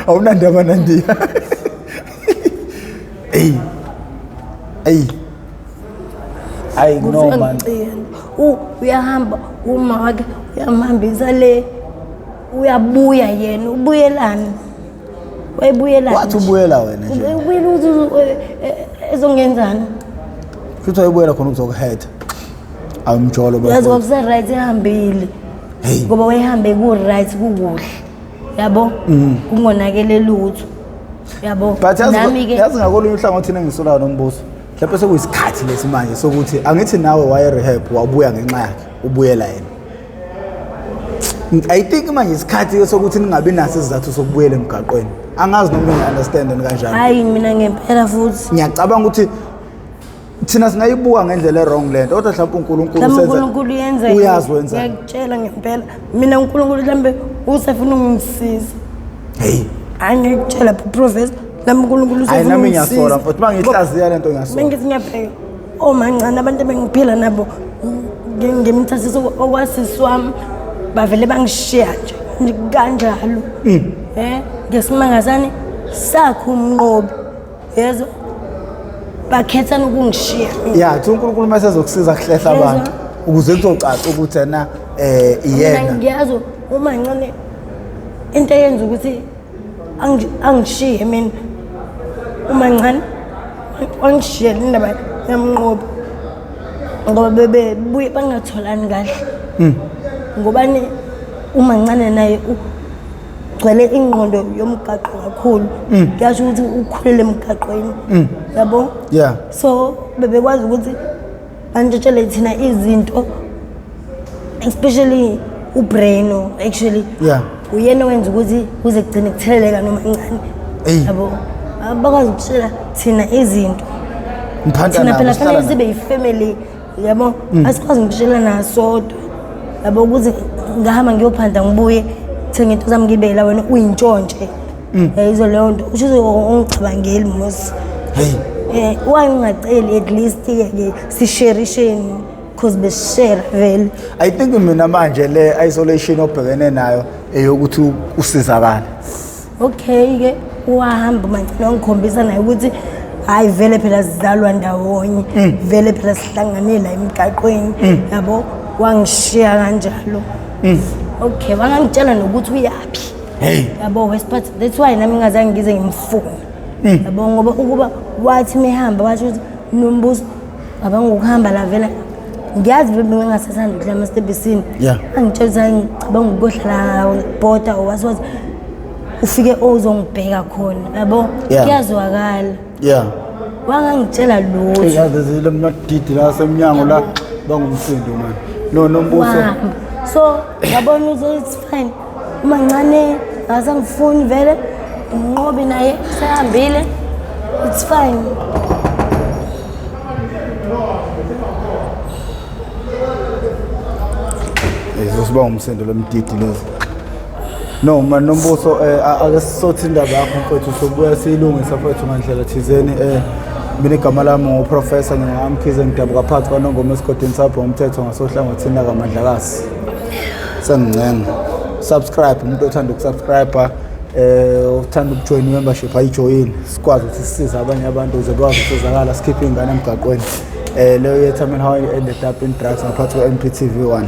Speaker 1: Awunandaba nandiya. Ey. Ey. Ayi, no man.
Speaker 2: Angiciyani. Uyahamba uma wakhe, uyamhambisa le, uyabuya yena, ubuyelani, wayebuyelani?
Speaker 1: Wathi ubuyela wena nje.
Speaker 2: Ubuyela ukuthi ezongenzani?
Speaker 1: Futhi wayebuyela khona ukuzokuhetha. Awumjolo
Speaker 2: Yazi,
Speaker 1: bafowethu.
Speaker 2: kwakuse-right ehambile.
Speaker 1: Hey.
Speaker 2: Ngoba wayehambe ku-right, kukuhle, yabo, kungonakele lutho, yabo.
Speaker 1: But yazi,
Speaker 2: Nami-ke
Speaker 1: yazi, ngakolunye uhlangothi nengisolayo nombuso. Mhlawumbe sekuyisikhathi lesi manje sokuthi angithi nawe waye rehab, wabuya ngenxa yakhe, ubuyela yena. I think manje isikhathi sokuthi ningabi naso isizathu sokubuyela emgaqweni. Angazi noma ngi-understand kanjani.
Speaker 2: Hayi mina ngempela futhi.
Speaker 1: Ngiyacabanga ukuthi thina singayibuka ngendlela e-wrong lento, kodwa mhlawumbe uNkulunkulu
Speaker 2: mhlawumbe uNkulunkulu uyenza,
Speaker 1: uyazi wenza.
Speaker 2: Ngiyakutshela ngempela mina uNkulunkulu mhlawumbe usefuna ukungisiza.
Speaker 1: Hey,
Speaker 2: angikutshela professor, mhlawumbe uNkulunkulu
Speaker 1: hayi
Speaker 2: usefuna
Speaker 1: nami ngiyasola
Speaker 2: ukungisiza.
Speaker 1: mfowethu, uma ngiyihlaziya lento ngiyasola.
Speaker 2: Mengithi ngiyabheka omancane abantu ebengiphila nabo ngimthathisa okwasisi wami, bavele bangishiya nje kanjalo. Ngesimanga sani sakho umnqobi, yezwa, bakhethana ukungishiya mina.
Speaker 1: Ya, thi uNkulunkulu uma esezokusiza kuhlehla
Speaker 2: Yezwa.
Speaker 1: abantu ukuze kuzocaca ukuthi ena
Speaker 2: Mina
Speaker 1: iyena.
Speaker 2: ngiyazi umancane into eyenza ukuthi angishiye mina umancane, wangishiyela indaba yamnqobi ngoba bebebuye bangatholani kahle, ngobani umancane naye ugcwele ingqondo yomgaqo kakhulu. Kuyasho ukuthi ukhulele emgaqweni, yabo. So bebekwazi ukuthi bantshotshele thina izinto, especially uBreno actually. Uyena owenza ukuthi kuze kugcine kutheleleka noma ncane.
Speaker 1: Eyi.
Speaker 2: Yabo, bakwazi ukutshela thina izinto.
Speaker 1: Ngiphanta
Speaker 2: Thina
Speaker 1: nabo,
Speaker 2: phela
Speaker 1: sihlala
Speaker 2: fanele
Speaker 1: nabo.
Speaker 2: sibe yifamily, yabo, asikwazi ukutshela nasodwa, yabo, ukuze ngahamba ngiyophanda ngibuye thenga into zami ngibe la, wena uyintshontshe. Yayizwa leyo nto, usho ungicabangeli mos.
Speaker 1: Hey.
Speaker 2: Why ungaceli at least ke sisherisheni, cause besishare vele.
Speaker 1: I think mina manje le isolation obhekene nayo eyokuthi usizakale.
Speaker 2: Okay ke, wahamba mancane wangikhombisa naye ukuthi hayi vele phela sizalwa ndawonye, vele phela sihlangane la emgaqweni, yabo, wangishiya kanjalo. Okay, wangangitshela nokuthi uyaphi.
Speaker 1: Hey.
Speaker 2: Yabo, wesiphathi, that's why nami ngingazange ngize ngimfune, yabo, ngoba ukuba wathi mehamba wathi ukuthi Nombuso abangokuhamba la vele ngiyazi vele bengingasathandi ukudla amastebhisini. Angitshela ukuthi ngicabanga ukuyohlala bhoda or wathi ufike ozongibheka khona, yabo. Kuyazwakala. Wangangitshela lutho.
Speaker 1: Hey, yazi zile mnadidi la semnyango la bangumsindo man. No, Nombuso.
Speaker 2: Wahamba. So yabona ukuthi it's fine, umancane akasangifuni vele, umnqobi naye sehambile, it's fine.
Speaker 1: Zosiba umsindo lomdidi lezi. No man, Nombuso, ake sisothi indaba yakho mfowethu, sobuya siyilungisa mfowethu ngandlela thizeni. Mina igama lami nguProfessor ngingamkhize, ngidabuka phakathi kwaNongoma esigodini sapho ngomthetho ngasohlangothini lakaMandlakazi. Sengincenga subscribe, umuntu othanda ukusubscribe, uthanda ukujoin membership, ayijoyini, sikwazi ukuthi sisize abanye abantu ukuze bakwazi ukusizakala, sikhiphe iy'ngane emgaqweni. Leyo yethu, I mean, how I ended up in drugs, ngaphathi kwe-MPTV 1.